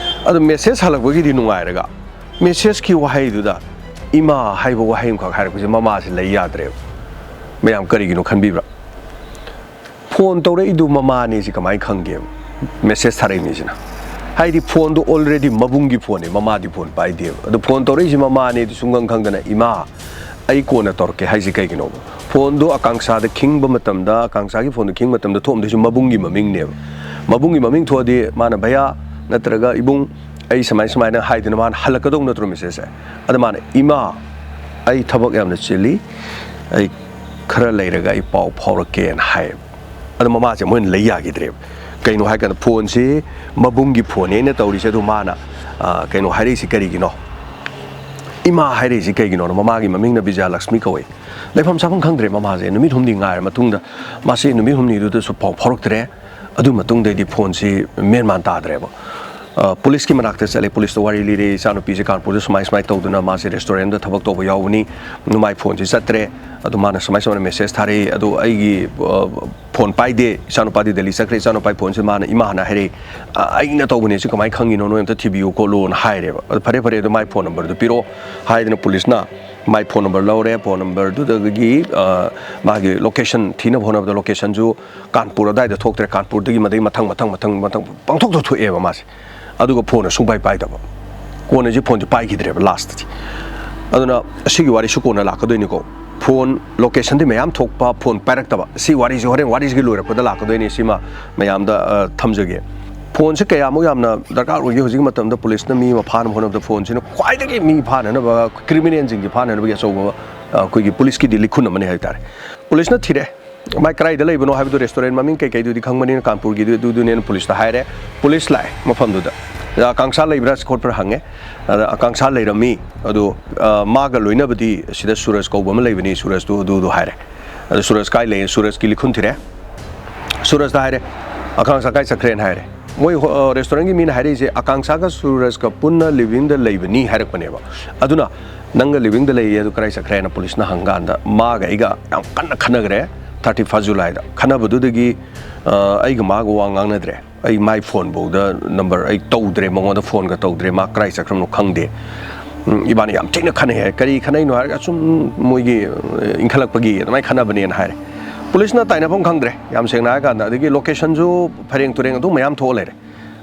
ꯑꯗꯣ ꯃꯦꯁꯦꯖ ꯍꯜꯂꯛꯄꯒꯤꯗꯤ ꯅꯨꯡꯉꯥꯏꯔꯒ, ꯃꯦꯁꯦꯖꯀꯤ ꯋꯥꯍꯩꯗꯨꯗ "ꯏꯃꯥ" ꯍꯥꯏꯕ ꯋꯥꯍꯩ ꯑꯃꯈꯛ ꯍꯥꯏꯔꯛꯄꯁꯦ ꯃꯃꯥꯁꯦ ꯂꯩ ꯌꯥꯗ꯭ꯔꯦꯕ꯫ ꯃꯌꯥꯝ ꯀꯔꯤꯒꯤꯅꯣ ꯈꯟꯕꯤꯕ꯭ꯔꯥ? ꯐꯣꯟ ꯇꯧꯔꯛꯏꯗꯨ ꯃꯃꯥꯅꯦꯁꯤ ꯀꯃꯥꯏꯅ ꯈꯪꯒꯦꯕ? ꯃꯦꯁꯦꯖ ꯊꯥꯔꯛꯏ ꯃꯤꯁꯤꯅ꯫ ꯍꯥꯏꯗꯤ ꯐꯣꯟꯗꯣ already ꯃꯕꯨꯡꯒꯤ ꯐꯣꯟꯅꯦ, ꯃꯃꯥꯗꯤ ꯐꯣꯟ ꯄꯥꯏꯗꯦꯕ꯫ ꯑꯗꯣ ꯐꯣꯟ ꯇꯧꯔꯛꯏꯁꯤ ꯃꯃꯥꯅꯦꯗꯤ ꯁꯨꯡꯈꯪ ꯈꯪꯗꯅ, "ꯏꯃꯥ, ꯑꯩ ꯀꯣꯟꯅ ꯇꯧꯔꯛꯀꯦ ꯍꯥꯏꯁꯤ ꯀꯩꯒꯤꯅꯣꯕ? ꯐꯣꯟꯗꯣ ꯑꯀꯥꯡꯁꯥꯗ ꯈꯤꯡꯕ ꯃꯇꯝꯗ, ꯑꯀꯥꯡꯁꯥꯒꯤ ꯐꯣꯟꯗꯣ ꯈꯤꯡꯕ ꯃꯇꯝꯗ ꯊꯣꯛꯑꯝꯗꯣꯏꯁꯤ ꯃꯕꯨꯡꯒꯤ ꯃꯃꯤꯡꯅꯦꯕ꯫ ꯃꯕꯨꯡꯒꯤ ꯃꯃꯤꯡ ꯊꯣꯛꯑꯗꯤ ꯃꯥꯅ "ꯚꯩꯌꯥ" ꯅꯠꯇ꯭ꯔꯒ "ꯏꯕꯨꯡ, ꯑꯩ ꯁꯨꯃꯥꯏ ꯁꯨꯃꯥꯏꯅ" ꯍꯥꯏꯗꯅ ꯃꯥꯅ ꯍꯜꯂꯛꯀꯗꯧ ꯅꯠꯇ꯭ꯔꯣ ꯃꯦꯁꯦꯖꯁꯦ? ꯑꯗ ꯃꯥꯅ "ꯏꯃꯥ, ꯑꯩ ꯊꯕꯛ ꯌꯥꯝꯅ ꯆꯤꯜꯂꯤ, ꯑꯩ ꯈꯔ ꯂꯩꯔꯒ ꯑꯩ ꯄꯥꯎ ꯐꯥꯎꯔꯛꯀꯦꯅ" ꯍꯥꯏꯌꯦꯕ꯫ ꯑꯗꯣ ꯃꯃꯥꯁꯦ ꯃꯣꯏꯅ ꯂꯩ ꯌꯥꯈꯤꯗ꯭ꯔꯦꯕ꯫ ꯀꯩꯅꯣ ꯍꯥꯏꯀꯥꯟꯗ ꯐꯣꯟꯁꯤ ꯃꯕꯨꯡꯒꯤ ꯐꯣꯟꯅꯦ ꯑꯩꯅ ꯇꯧꯔꯤꯁꯦ, ꯑꯗꯣ ꯃꯥꯅ, ꯑ, ꯀꯩꯅꯣ ꯍꯥꯏꯔꯛꯏꯁꯤ ꯀꯔꯤꯒꯤꯅꯣ? "ꯏꯃꯥ" ꯍꯥꯏꯔꯛꯏꯁꯤ ꯀꯩꯒꯤꯅꯣꯅ? ꯃꯃꯥꯒꯤ ꯃꯃꯤꯡꯅ ꯕꯤꯖꯌꯂꯛꯁꯃꯤ ꯀꯧꯏ꯫ ꯂꯩꯐꯝ ꯆꯥꯐꯝ ꯈꯪꯗ꯭ꯔꯦ ꯃꯃꯥꯁꯦ꯫ ꯅꯨꯃꯤꯠ ꯍꯨꯝꯅꯤ ꯉꯥꯏꯔ ꯃꯇꯨꯡꯗ ꯃꯥꯁꯦ ꯅꯨꯃꯤꯠ ꯍꯨꯝꯅꯤꯗꯨꯗꯁꯨ ꯄꯥꯎ ꯐꯥꯎꯔꯛꯇ꯭ꯔꯦ꯫ ꯑꯗꯨ ꯃꯇꯨꯡꯗꯩꯗꯤ ꯐꯣꯟꯁꯤ ꯃꯦꯟ ꯃꯥꯟ ꯇꯥꯗ꯭ꯔꯦꯕ꯫ ꯑ, ꯄꯨꯂꯤꯁꯀꯤ ꯃꯅꯥꯛꯇ ꯆꯠꯂꯦ, ꯄꯨꯂꯤꯁꯇ ꯋꯥꯔꯤ ꯂꯤꯔꯦ, "ꯏꯆꯥꯅꯨꯄꯤꯁꯦ ꯀꯥꯟꯄꯨꯔꯗ ꯁꯨꯃꯥꯏ ꯁꯨꯃꯥꯏ ꯇꯧꯗꯅ ꯃꯥꯁꯦ ꯔꯦꯁꯇꯨꯔꯦꯟꯗ ꯊꯕꯛ ꯇꯧꯕ ꯌꯥꯎꯕꯅꯤ, ꯃꯥꯏ ꯐꯣꯟꯁꯤ ꯆꯠꯇ꯭ꯔꯦ, ꯑꯗꯨ ꯃꯥꯅ ꯁꯨꯃꯥꯏ ꯁꯨꯃꯥꯏꯅ ꯃꯦꯁꯦꯖ ꯊꯥꯔꯛꯏ, ꯑꯗꯨ ꯑꯩꯒꯤ, ꯑ, ꯐꯣꯟ ꯄꯥꯏꯗꯦ, ꯏꯆꯥꯅꯨꯄꯥꯗꯤ ꯗꯦꯜꯂꯤ ꯆꯠꯈ꯭ꯔꯦ, ꯏꯆꯥꯅꯨꯄꯥꯒꯤ ꯐꯣꯟꯁꯦ ꯃꯥꯅ, ꯏꯃꯥꯅ ꯍꯥꯏꯔꯛꯏ, ꯑ, ꯑꯩꯅ ꯇꯧꯕꯅꯦ, ꯁꯤ ꯀꯃꯥꯏꯅ ꯈꯪꯉꯤꯅꯣ, ꯅꯣꯏ ꯑꯝꯇ ꯊꯤꯕꯤꯌꯨ ꯈꯣꯠꯂꯨꯅ" ꯍꯥꯏꯔꯦꯕ꯫ "ꯑꯗꯨ ꯐꯔꯦ ꯐꯔꯦ, ꯑꯗꯨ ꯃꯥꯏ ꯐꯣꯟ ꯅꯝꯕꯔꯗꯨ ꯄꯤꯔꯛꯑꯣ" ꯍꯥꯏꯗꯅ ꯄꯨꯂꯤꯁꯅ ꯃꯥꯏ ꯐꯣꯟ ꯅꯝꯕꯔ ꯂꯧꯔꯦ, ꯐꯣꯟ ꯅꯝꯕꯔꯗꯨꯗꯒꯤ, ꯑ, ꯃꯥꯒꯤ ꯂꯣꯀꯦꯁꯟ ꯊꯤꯅꯕ ꯍꯣꯠꯅꯕꯗ ꯂꯣꯀꯦꯁꯟꯁꯨ ꯀꯥꯟꯄꯨꯔ ꯑꯗꯥꯏꯗ ꯊꯣꯛꯇ꯭ꯔꯦ, ꯀꯥꯟꯄꯨꯔꯗꯒꯤ ꯃꯗꯩ ꯃꯊꯪ ꯃꯊꯪ ꯃꯊꯪ ꯃꯊꯪ ꯄꯪꯊꯣꯛꯇ ꯊꯣꯛꯑꯦꯕ ꯃꯥꯁꯦ꯫ ꯑꯗꯨꯒ ꯐꯣꯟꯅ ꯁꯨꯡꯄꯥꯏ ꯄꯥꯏꯗꯕ꯫ ꯀꯣꯟꯅꯁꯤ ꯐꯣꯟꯁꯦ ꯄꯥꯏꯈꯤꯗ꯭ꯔꯦꯕ ꯂꯥꯁꯇꯗꯤ꯫ ꯑꯗꯨꯅ ꯑꯁꯤꯒꯤ ꯋꯥꯔꯤꯁꯨ ꯀꯣꯟꯅ ꯂꯥꯛꯀꯗꯣꯏꯅꯤꯀꯣ꯫ ꯐꯣꯟ ꯂꯣꯀꯦꯁꯟꯗꯤ ꯃꯌꯥꯝ ꯊꯣꯛꯄ, ꯐꯣꯟ ꯄꯥꯏꯔꯛꯇꯕ꯫ ꯁꯤ ꯋꯥꯔꯤꯁꯤ ꯍꯣꯔꯦꯟ ꯋꯥꯔꯤꯁꯤꯒꯤ ꯂꯣꯏꯔꯛꯄꯗ ꯂꯥꯛꯀꯗꯣꯏꯅꯤ, ꯁꯤꯃ ꯃꯌꯥꯝꯗ, ꯑ, ꯊꯝꯖꯒꯦ꯫ ꯐꯣꯟꯁꯦ ꯀꯌꯥꯃꯨꯛ ꯌꯥꯝꯅ ꯗꯔꯀꯥꯔ ꯑꯣꯏꯒꯦ ꯍꯧꯖꯤꯛꯀꯤ ꯃꯇꯝꯗ ꯄꯨꯂꯤꯁꯅ ꯃꯤ ꯑꯃ ꯐꯥꯅꯕ ꯍꯣꯠꯅꯕꯗ? ꯐꯣꯟꯁꯤꯅ ꯈ꯭ꯋꯥꯏꯗꯒꯤ ꯃꯤ ꯐꯥꯅꯅꯕ, ꯀ꯭ꯔꯤꯃꯤꯅꯦꯜꯁꯤꯡꯁꯤ ꯐꯥꯅꯅꯕꯒꯤ ꯑꯆꯧꯕ, ꯑ, ꯑꯩꯈꯣꯏꯒꯤ ꯄꯨꯂꯤꯁꯀꯤꯗꯤ ꯂꯤꯈꯨꯟ ꯑꯃꯅꯤ ꯍꯥꯏꯇꯥꯔꯦ꯫ ꯄꯨꯂꯤꯁꯅ ꯊꯤꯔꯦ꯫ ꯃꯥꯏ ꯀꯗꯥꯏꯗ ꯂꯩꯕꯅꯣ ꯍꯥꯏꯕꯗꯨ, ꯔꯦꯁꯇꯨꯔꯦꯟ ꯃꯃꯤꯡ ꯀꯩꯀꯩꯗꯨꯗꯤ ꯈꯪꯕꯅꯤꯅ, ꯀꯥꯟꯄꯨꯔꯒꯤꯗꯨ ꯑꯗꯨꯗꯨꯅꯦꯅ ꯄꯨꯂꯤꯁꯇ ꯍꯥꯏꯔꯦ꯫ ꯄꯨꯂꯤꯁ ꯂꯥꯛꯑꯦ ꯃꯐꯝꯗꯨꯗ꯫ "ꯑꯀꯥꯡꯁꯥ ꯂꯩꯕ꯭ꯔꯥ ꯈꯣꯠꯄ꯭ꯔꯥ?" ꯍꯪꯉꯦ꯫ ꯑꯗ "ꯑꯀꯥꯡꯁꯥ ꯂꯩꯔꯝꯃꯤ, ꯑꯗꯣ, ꯑ, ꯃꯥꯒ ꯂꯣꯏꯅꯕꯗꯤ ꯁꯤꯗ ꯁꯨꯔꯖ ꯀꯧꯕ ꯑꯃ ꯂꯩꯕꯅꯤ, ꯁꯨꯔꯖꯇꯨ ꯑꯗꯨꯗꯣ" ꯍꯥꯏꯔꯦ꯫ ꯑꯗ "ꯁꯨꯔꯖ ꯀꯥꯏ ꯂꯩ?" ꯁꯨꯔꯖꯀꯤ ꯂꯤꯈꯨꯟ ꯊꯤꯔꯦ꯫ ꯁꯨꯔꯖꯇ ꯍꯥꯏꯔꯦ, "ꯑꯀꯥꯡꯁꯥ ꯀꯥꯏ ꯆꯠꯈ꯭ꯔꯦꯅ?" ꯍꯥꯏꯔꯦ꯫ ꯃꯣꯏ ꯍꯣ-, ꯑ, ꯔꯦꯁꯇꯨꯔꯦꯟꯒꯤ ꯃꯤꯅ ꯍꯥꯏꯔꯛꯏꯁꯦ, "ꯑꯀꯥꯡꯁꯥꯒ ꯁꯨꯔꯖꯀ ꯄꯨꯟꯅ ꯂꯤꯚꯤꯡꯗ ꯂꯩꯕꯅꯤ" ꯍꯥꯏꯔꯛꯄꯅꯦꯕ꯫ ꯑꯗꯨꯅ "ꯅꯪꯒ ꯂꯤꯚꯤꯡꯗ ꯂꯩꯌꯦ, ꯑꯗꯨ ꯀꯗꯥꯏ ꯆꯠꯈ꯭ꯔꯦꯅ?" ꯄꯨꯂꯤꯁꯅ ꯍꯪꯀꯥꯟꯗ, ꯃꯥꯒ ꯑꯩꯒ ꯌꯥꯝ ꯀꯟꯅ ꯈꯟꯅꯈ꯭ꯔꯦ ꯊꯥꯔꯇꯤ ꯐꯥꯔꯁ ꯖꯨꯂꯥꯏꯗ꯫ ꯈꯟꯅꯕꯗꯨꯗꯒꯤ, ꯑ, ꯑꯩꯒ ꯃꯥꯒ ꯋꯥ ꯉꯥꯡꯅꯗ꯭ꯔꯦ꯫ ꯑꯩ ꯃꯥꯏ ꯐꯣꯟꯐꯧꯗ ꯅꯝꯕꯔ ꯑꯩ ꯇꯧꯗ꯭ꯔꯦ, ꯃꯉꯣꯟꯗ ꯐꯣꯟꯒ ꯇꯧꯗ꯭ꯔꯦ, ꯃꯥ ꯀꯗꯥꯏ ꯆꯠꯈ꯭ꯔꯕꯅꯣ ꯈꯪꯗꯦ꯫ ꯎꯝ, ꯏꯕꯥꯅꯤ ꯌꯥꯝ ꯊꯤꯅ ꯈꯟꯅꯩ ꯍꯥꯏ꯫ "ꯀꯔꯤ ꯈꯟꯅꯩꯅꯣ?" ꯍꯥꯏꯔꯒ, "ꯑꯁꯨꯝ ꯃꯣꯏꯒꯤ, ꯑ, ꯏꯟꯈꯠꯂꯛꯄꯒꯤ ꯑꯗꯨꯃꯥꯏꯅ ꯈꯟꯅꯕꯅꯦꯅ" ꯍꯥꯏꯔꯦ꯫ ꯄꯨꯂꯤꯁꯅ ꯇꯥꯏꯅꯐꯝ ꯈꯪꯗ꯭ꯔꯦ, ꯌꯥꯝ ꯁꯦꯡꯅ ꯍꯥꯏꯔ ꯀꯥꯟꯗ꯫ ꯑꯗꯒꯤ ꯂꯣꯀꯦꯁꯟꯁꯨ ꯐꯩꯔꯦꯡ ꯇꯨꯔꯦꯡ ꯑꯗꯨꯝ ꯃꯌꯥꯝ ꯊꯣꯛꯑ ꯂꯩꯔꯦ꯫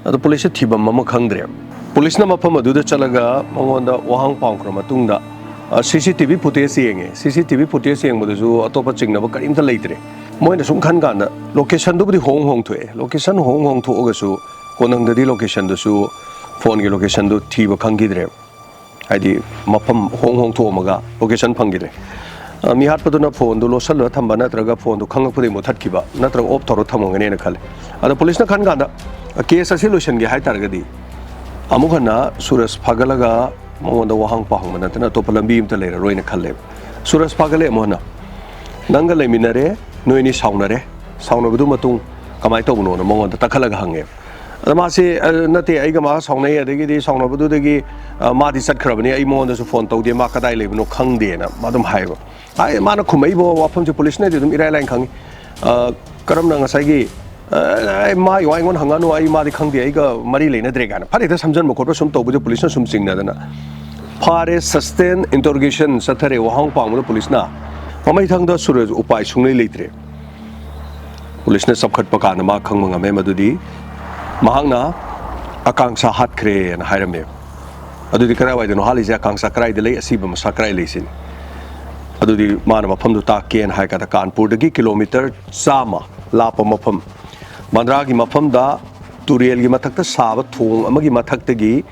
ꯑꯗꯣ ꯄꯨꯂꯤꯁꯁꯦ ꯊꯤꯐꯝ ꯑꯃ ꯈꯪꯗ꯭ꯔꯦ꯫ ꯄꯨꯂꯤꯁꯅ ꯃꯐꯝ ꯑꯗꯨꯗ ꯆꯠꯂꯒ ꯃꯉꯣꯟꯗ ꯋꯥꯍꯪ ꯄꯥꯎꯈ꯭ꯔ ꯃꯇꯨꯡꯗ, ꯁꯤ ꯁꯤ ꯇꯤ ꯚꯤ ꯐꯨꯇꯦꯖ ꯌꯦꯡꯉꯦ꯫ ꯁꯤ ꯁꯤ ꯇꯤ ꯚꯤ ꯐꯨꯇꯦꯖ ꯌꯦꯡꯕꯗꯁꯨ ꯑꯇꯣꯞꯄ ꯆꯤꯡꯅꯕ ꯀꯔꯤꯝꯇ ꯂꯩꯇ꯭ꯔꯦ꯫ ꯃꯣꯏꯅ ꯁꯨꯝ ꯈꯟ ꯀꯥꯟꯗ ꯂꯣꯀꯦꯁꯟꯗꯨꯕꯨꯗꯤ ꯍꯣꯡ ꯍꯣꯡꯊꯣꯛꯑꯦ꯫ ꯂꯣꯀꯦꯁꯟ ꯍꯣꯡ ꯍꯣꯡꯊꯣꯛꯑꯒꯁꯨ ꯀꯣꯅꯨꯡꯗꯗꯤ ꯂꯣꯀꯦꯁꯟꯗꯨꯁꯨ, ꯐꯣꯟꯒꯤ ꯂꯣꯀꯦꯁꯟꯗꯨ ꯊꯤꯕ ꯈꯪꯈꯤꯗ꯭ꯔꯦ꯫ ꯍꯥꯏꯗꯤ ꯃꯐꯝ ꯍꯣꯡ ꯍꯣꯡꯊꯣꯛꯑꯝꯃꯒ ꯂꯣꯀꯦꯁꯟ ꯐꯪꯈꯤꯗ꯭ꯔꯦ꯫ ꯑ, ꯃꯤ ꯍꯥꯠꯄꯗꯨꯅ ꯐꯣꯟꯗꯨ ꯂꯣꯠꯁꯤꯜꯂꯒ ꯊꯝꯕ ꯅꯠꯇ꯭ꯔꯒ ꯐꯣꯟꯗꯨ ꯈꯪꯉꯛꯄꯗꯒꯤ ꯃꯨꯊꯠꯈꯤꯕ ꯅꯠꯇ꯭ꯔꯒ ꯑꯣꯐ ꯇꯧꯔ ꯊꯝꯃꯝꯒꯅꯦꯅ ꯈꯜꯂꯦ꯫ ꯑꯗꯣ ꯄꯨꯂꯤꯁꯅ ꯈꯟ ꯀꯥꯟꯗ ꯀꯦꯁ ꯑꯁꯤ ꯂꯣꯏꯁꯤꯟꯒꯦ ꯍꯥꯏ ꯇꯥꯔꯒꯗꯤ ꯑꯃꯨꯛ ꯍꯟꯅ ꯁꯨꯔꯖ ꯐꯥꯒꯠꯂꯒ ꯃꯉꯣꯟꯗ ꯋꯥꯍꯪ ꯄꯥꯎꯍꯪꯕ ꯅꯠꯇꯅ ꯑꯇꯣꯞꯄ ꯂꯝꯕꯤ ꯑꯃꯇ ꯂꯩꯔꯔꯣꯏꯅ ꯈꯜꯂꯦꯕ꯫ ꯁꯨꯔꯖ ꯐꯥꯒꯠꯂꯦ ꯑꯃꯨꯛ ꯍꯟꯅ, "ꯅꯪꯒ ꯂꯩꯃꯤꯟꯅꯔꯦ, ꯅꯣꯏ ꯑꯅꯤ ꯁꯥꯎꯅꯔꯦ, ꯁꯥꯎꯅꯕꯗꯨ ꯃꯇꯨꯡ ꯀꯃꯥꯏꯅ ꯇꯧꯕꯅꯣꯅ?" ꯃꯉꯣꯟꯗ ꯇꯛꯈꯠꯂꯒ ꯍꯪꯉꯦꯕ꯫ ꯑꯗ ꯃꯥꯁꯦ, "ꯑ, ꯅꯠꯇꯦ, ꯑꯩꯒ ꯃꯥꯒ ꯁꯥꯎꯅꯩ, ꯑꯗꯒꯤꯗꯤ ꯁꯥꯎꯅꯕꯗꯨꯗꯒꯤ, ꯑ, ꯃꯥꯗꯤ ꯆꯠꯈ꯭ꯔꯕꯅꯤ, ꯑꯩ ꯃꯉꯣꯟꯗꯁꯨ ꯐꯣꯟ ꯇꯧꯗꯦ, ꯃꯥ ꯀꯗꯥꯏ ꯂꯩꯕꯅꯣ ꯈꯪꯗꯦꯅ" ꯃꯥ ꯑꯗꯨꯝ ꯍꯥꯏꯌꯦꯕ꯫ ꯍꯥꯏ, ꯃꯥꯅ ꯈꯨꯝꯃꯛꯏꯕ ꯋꯥꯐꯝꯁꯦ ꯄꯨꯂꯤꯁꯅꯗꯤ ꯑꯗꯨꯝ ꯏꯔꯥꯏ ꯂꯥꯏꯅ ꯈꯪꯉꯤ꯫ ꯑ, ꯀꯔꯝꯅ ꯉꯁꯥꯏꯒꯤ, "ꯑ, ꯑꯩ ꯃꯥꯒꯤ ꯋꯥ ꯑꯩꯉꯣꯟꯗ ꯍꯪꯉꯛꯑꯅꯨ, ꯑꯩ ꯃꯥꯗꯤ ꯈꯪꯗꯦ, ꯑꯩꯒ ꯃꯔꯤ ꯂꯩꯅꯗ꯭ꯔꯦ" ꯀꯥꯏꯅ ꯐꯠ ꯍꯦꯛꯇ ꯁꯝꯖꯟꯕ ꯈꯣꯠꯄ ꯁꯨꯝ ꯇꯧꯕꯗ ꯄꯨꯂꯤꯁꯅ ꯁꯨꯝ ꯆꯤꯡꯅꯗꯅ ꯐꯥꯔꯦ, ꯁꯁꯇꯦꯟ ꯏꯟꯇꯔꯣꯒꯦꯁꯟ ꯆꯠꯊꯔꯦ ꯋꯥꯍꯪ ꯄꯥꯎꯕꯗ ꯄꯨꯂꯤꯁꯅ꯫ ꯃꯃꯩꯊꯪꯗ ꯁꯨꯔꯖ ꯎꯄꯥꯏ ꯁꯨꯡꯂꯩ ꯂꯩꯇ꯭ꯔꯦ꯫ ꯄꯨꯂꯤꯁꯅ ꯆꯞꯈꯠꯄ ꯀꯥꯟꯗ ꯃꯥ ꯈꯪꯕ ꯉꯝꯃꯦ ꯃꯗꯨꯗꯤ ꯃꯍꯥꯛꯅ ꯑꯀꯥꯡꯁꯥ ꯍꯥꯠꯈ꯭ꯔꯦꯅ ꯍꯥꯏꯔꯝꯃꯦ꯫ ꯑꯗꯨꯗꯤ ꯀꯗꯥꯏꯋꯥꯏꯗꯅꯣ ꯍꯥꯠꯂꯤꯁꯦ? ꯑꯀꯥꯡꯁꯥ ꯀꯗꯥꯏꯗ ꯂꯩ? ꯑꯁꯤꯕ ꯃꯁꯥ ꯀꯗꯥꯏ ꯂꯩ ꯁꯤꯅꯤ꯫ ꯑꯗꯨꯗꯤ ꯃꯥꯅ ꯃꯐꯝꯗꯨ ꯇꯥꯛꯀꯦꯅ ꯍꯥꯏ ꯀꯥꯟꯗ ꯀꯥꯟꯄꯨꯔꯗꯒꯤ ꯀꯤꯂꯣꯃꯤꯇꯔ ꯆꯥꯝꯃ ꯂꯥꯞꯄ ꯃꯐꯝ, ꯕꯟꯗ꯭ꯔꯥꯒꯤ ꯃꯐꯝꯗ ꯇꯨꯔꯦꯜꯒꯤ ꯃꯊꯛꯇ ꯁꯥꯕ ꯊꯣꯡ ꯑꯃꯒꯤ ꯃꯊꯛꯇꯒꯤ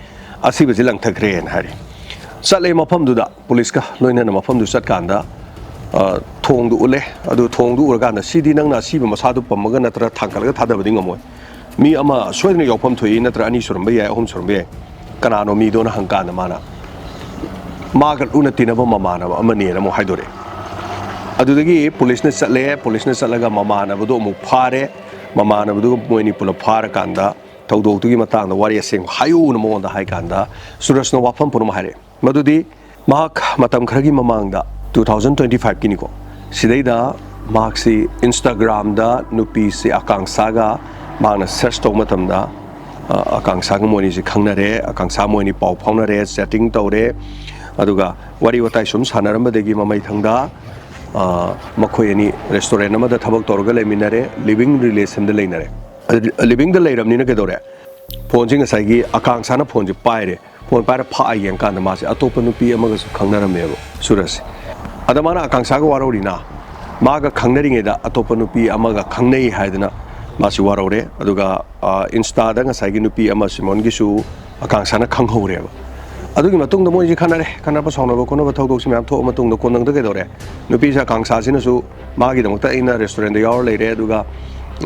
ꯑꯁꯤꯕꯁꯤ ꯂꯪꯊꯈ꯭ꯔꯦꯅ ꯍꯥꯏꯔꯤ꯫ ꯆꯠꯂꯦ ꯃꯐꯝꯗꯨꯗ, ꯄꯨꯂꯤꯁꯀ ꯂꯣꯏꯅꯅ ꯃꯐꯝꯗꯨ ꯆꯠꯀꯥꯟꯗ, ꯑ, ꯊꯣꯡꯗꯨ ꯎꯠꯂꯦ꯫ ꯑꯗꯨ ꯊꯣꯡꯗꯨ ꯎꯔꯀꯥꯟꯗ, "ꯁꯤꯗꯤ ꯅꯪꯅ ꯑꯁꯤꯕ ꯃꯁꯥꯗꯨ ꯄꯝꯃꯒ ꯅꯠꯇ꯭ꯔꯒ ꯊꯥꯡꯒꯠꯂꯒ ꯊꯥꯗꯕꯗꯤ ꯉꯝꯃꯣꯏ꯫ ꯃꯤ ꯑꯃ ꯁꯣꯏꯗꯅ ꯌꯥꯎꯐꯝ ꯊꯣꯛꯏ, ꯅꯠꯇ꯭ꯔ ꯑꯅꯤ ꯁꯨꯔꯝꯕ ꯌꯥꯏ, ꯑꯍꯨꯝ ꯁꯨꯔꯝꯕ ꯌꯥꯏ꯫ ꯀꯅꯥꯅꯣ ꯃꯤꯗꯣꯅ?" ꯍꯪꯀꯥꯟꯗ ꯃꯥꯅ ꯃꯥꯒ ꯂꯨꯅ ꯇꯤꯟꯅꯕ ꯃꯃꯥꯟꯅꯕ ꯑꯃꯅꯦꯅ ꯑꯃꯨꯛ ꯍꯥꯏꯗꯣꯔꯛꯑꯦ꯫ ꯑꯗꯨꯗꯒꯤ ꯄꯨꯂꯤꯁꯅ ꯆꯠꯂꯦ꯫ ꯄꯨꯂꯤꯁꯅ ꯆꯠꯂꯒ ꯃꯃꯥꯟꯅꯕꯗꯣ ꯑꯃꯨꯛ ꯐꯥꯔꯦ꯫ ꯃꯃꯥꯟꯅꯕꯗꯨꯒ ꯃꯣꯏꯅꯤ ꯄꯨꯂꯞ ꯐꯥꯔꯀꯥꯟꯗ ꯊꯧꯗꯣꯛꯇꯨꯒꯤ ꯃꯇꯥꯡꯗ ꯋꯥꯔꯤ ꯑꯁꯦꯡꯕ ꯍꯥꯏꯌꯨꯅ ꯃꯉꯣꯟꯗ ꯍꯥꯏ ꯀꯥꯟꯗ ꯁꯨꯔꯖꯅ ꯋꯥꯐꯝ ꯄꯨꯝꯅꯃꯛ ꯍꯥꯏꯔꯛꯑꯦ꯫ ꯃꯗꯨꯗꯤ ꯃꯍꯥꯛ ꯃꯇꯝ ꯈꯔꯒꯤ ꯃꯃꯥꯡꯗ, ꯇꯨ ꯊꯥꯎꯖꯟ ꯇ꯭ꯋꯦꯟꯇꯤ ꯐꯥꯏꯚꯀꯤꯅꯤꯀꯣ, ꯁꯤꯗꯩꯗ ꯃꯍꯥꯛꯁꯤ Instagram-ꯗ ꯅꯨꯄꯤꯁꯤ ꯑꯀꯥꯡꯁꯥꯒ ꯃꯍꯥꯛꯅ search ꯇꯧꯕ ꯃꯇꯝꯗ, ꯑ, ꯑꯀꯥꯡꯁꯥꯒ ꯃꯣꯏꯅꯤꯁꯤ ꯈꯪꯅꯔꯦ, ꯑꯀꯥꯡꯁꯥ ꯃꯣꯏꯅꯤ ꯄꯥꯎ ꯐꯥꯎꯅꯔꯦ, chatting ꯇꯧꯔꯦ, ꯑꯗꯨꯒ ꯋꯥꯔꯤ ꯋꯥꯇꯥꯏ ꯁꯨꯝ ꯁꯥꯟꯅꯔꯝꯕꯗꯒꯤ ꯃꯃꯩꯊꯪꯗ, ꯑ, ꯃꯈꯣꯏ ꯑꯅꯤ restaurant ꯑꯃꯗ ꯊꯕꯛ ꯇꯧꯔꯒ ꯂꯩꯃꯤꯟꯅꯔꯦ, living relation-ꯗ ꯂꯩꯅꯔꯦ꯫ ꯑꯗꯨ living-ꯗ ꯂꯩꯔꯕꯅꯤꯅ ꯀꯩꯗꯧꯔꯦ? ꯐꯣꯟꯁꯤ ꯉꯁꯥꯏꯒꯤ ꯑꯀꯥꯡꯁꯥꯅ ꯐꯣꯟꯁꯤ ꯄꯥꯏꯔꯦ꯫ ꯐꯣꯟ ꯄꯥꯏꯔ ꯐꯥꯛꯑ ꯌꯦꯡꯀꯥꯟꯗ ꯃꯥꯁꯦ ꯑꯇꯣꯞꯄ ꯅꯨꯄꯤ ꯑꯃꯒꯁꯨ ꯈꯪꯅꯔꯝꯃꯦꯕ, ꯁꯨꯔꯖꯁꯦ꯫ ꯑꯗ ꯃꯥꯅ ꯑꯀꯥꯡꯁꯥꯒ ꯋꯥꯔꯧꯔꯤꯅ, ꯃꯥꯒ ꯈꯪꯅꯔꯤꯉꯩꯗ ꯑꯇꯣꯞꯄ ꯅꯨꯄꯤ ꯑꯃꯒ ꯈꯪꯅꯩ ꯍꯥꯏꯗꯅ ꯃꯥꯁꯤ ꯋꯥꯔꯧꯔꯦ꯫ ꯑꯗꯨꯒ, ꯑ, Insta-ꯗ ꯉꯁꯥꯏꯒꯤ ꯅꯨꯄꯤ ꯑꯃ ꯁꯤꯃꯣꯟꯒꯤꯁꯨ ꯑꯀꯥꯡꯁꯥꯅ ꯈꯪꯍꯧꯔꯦꯕ꯫ ꯑꯗꯨꯒꯤ ꯃꯇꯨꯡꯗ ꯃꯣꯏꯁꯤ ꯈꯟꯅꯔꯦ꯫ ꯈꯟꯅꯕ ꯁꯥꯎꯅꯕ ꯈꯣꯠꯅꯕ ꯊꯧꯗꯣꯛꯁꯤ ꯃꯌꯥꯝ ꯊꯣꯛꯑ ꯃꯇꯨꯡꯗ ꯀꯣꯟꯅꯪꯗ ꯀꯩꯗꯧꯔꯦ? ꯅꯨꯄꯤꯁꯦ, ꯑꯀꯥꯡꯁꯥꯁꯤꯅꯁꯨ ꯃꯥꯒꯤꯗꯃꯛꯇ ꯑꯩꯅ restaurant-ꯗ ꯌꯥꯎꯔ ꯂꯩꯔꯦ, ꯑꯗꯨꯒ,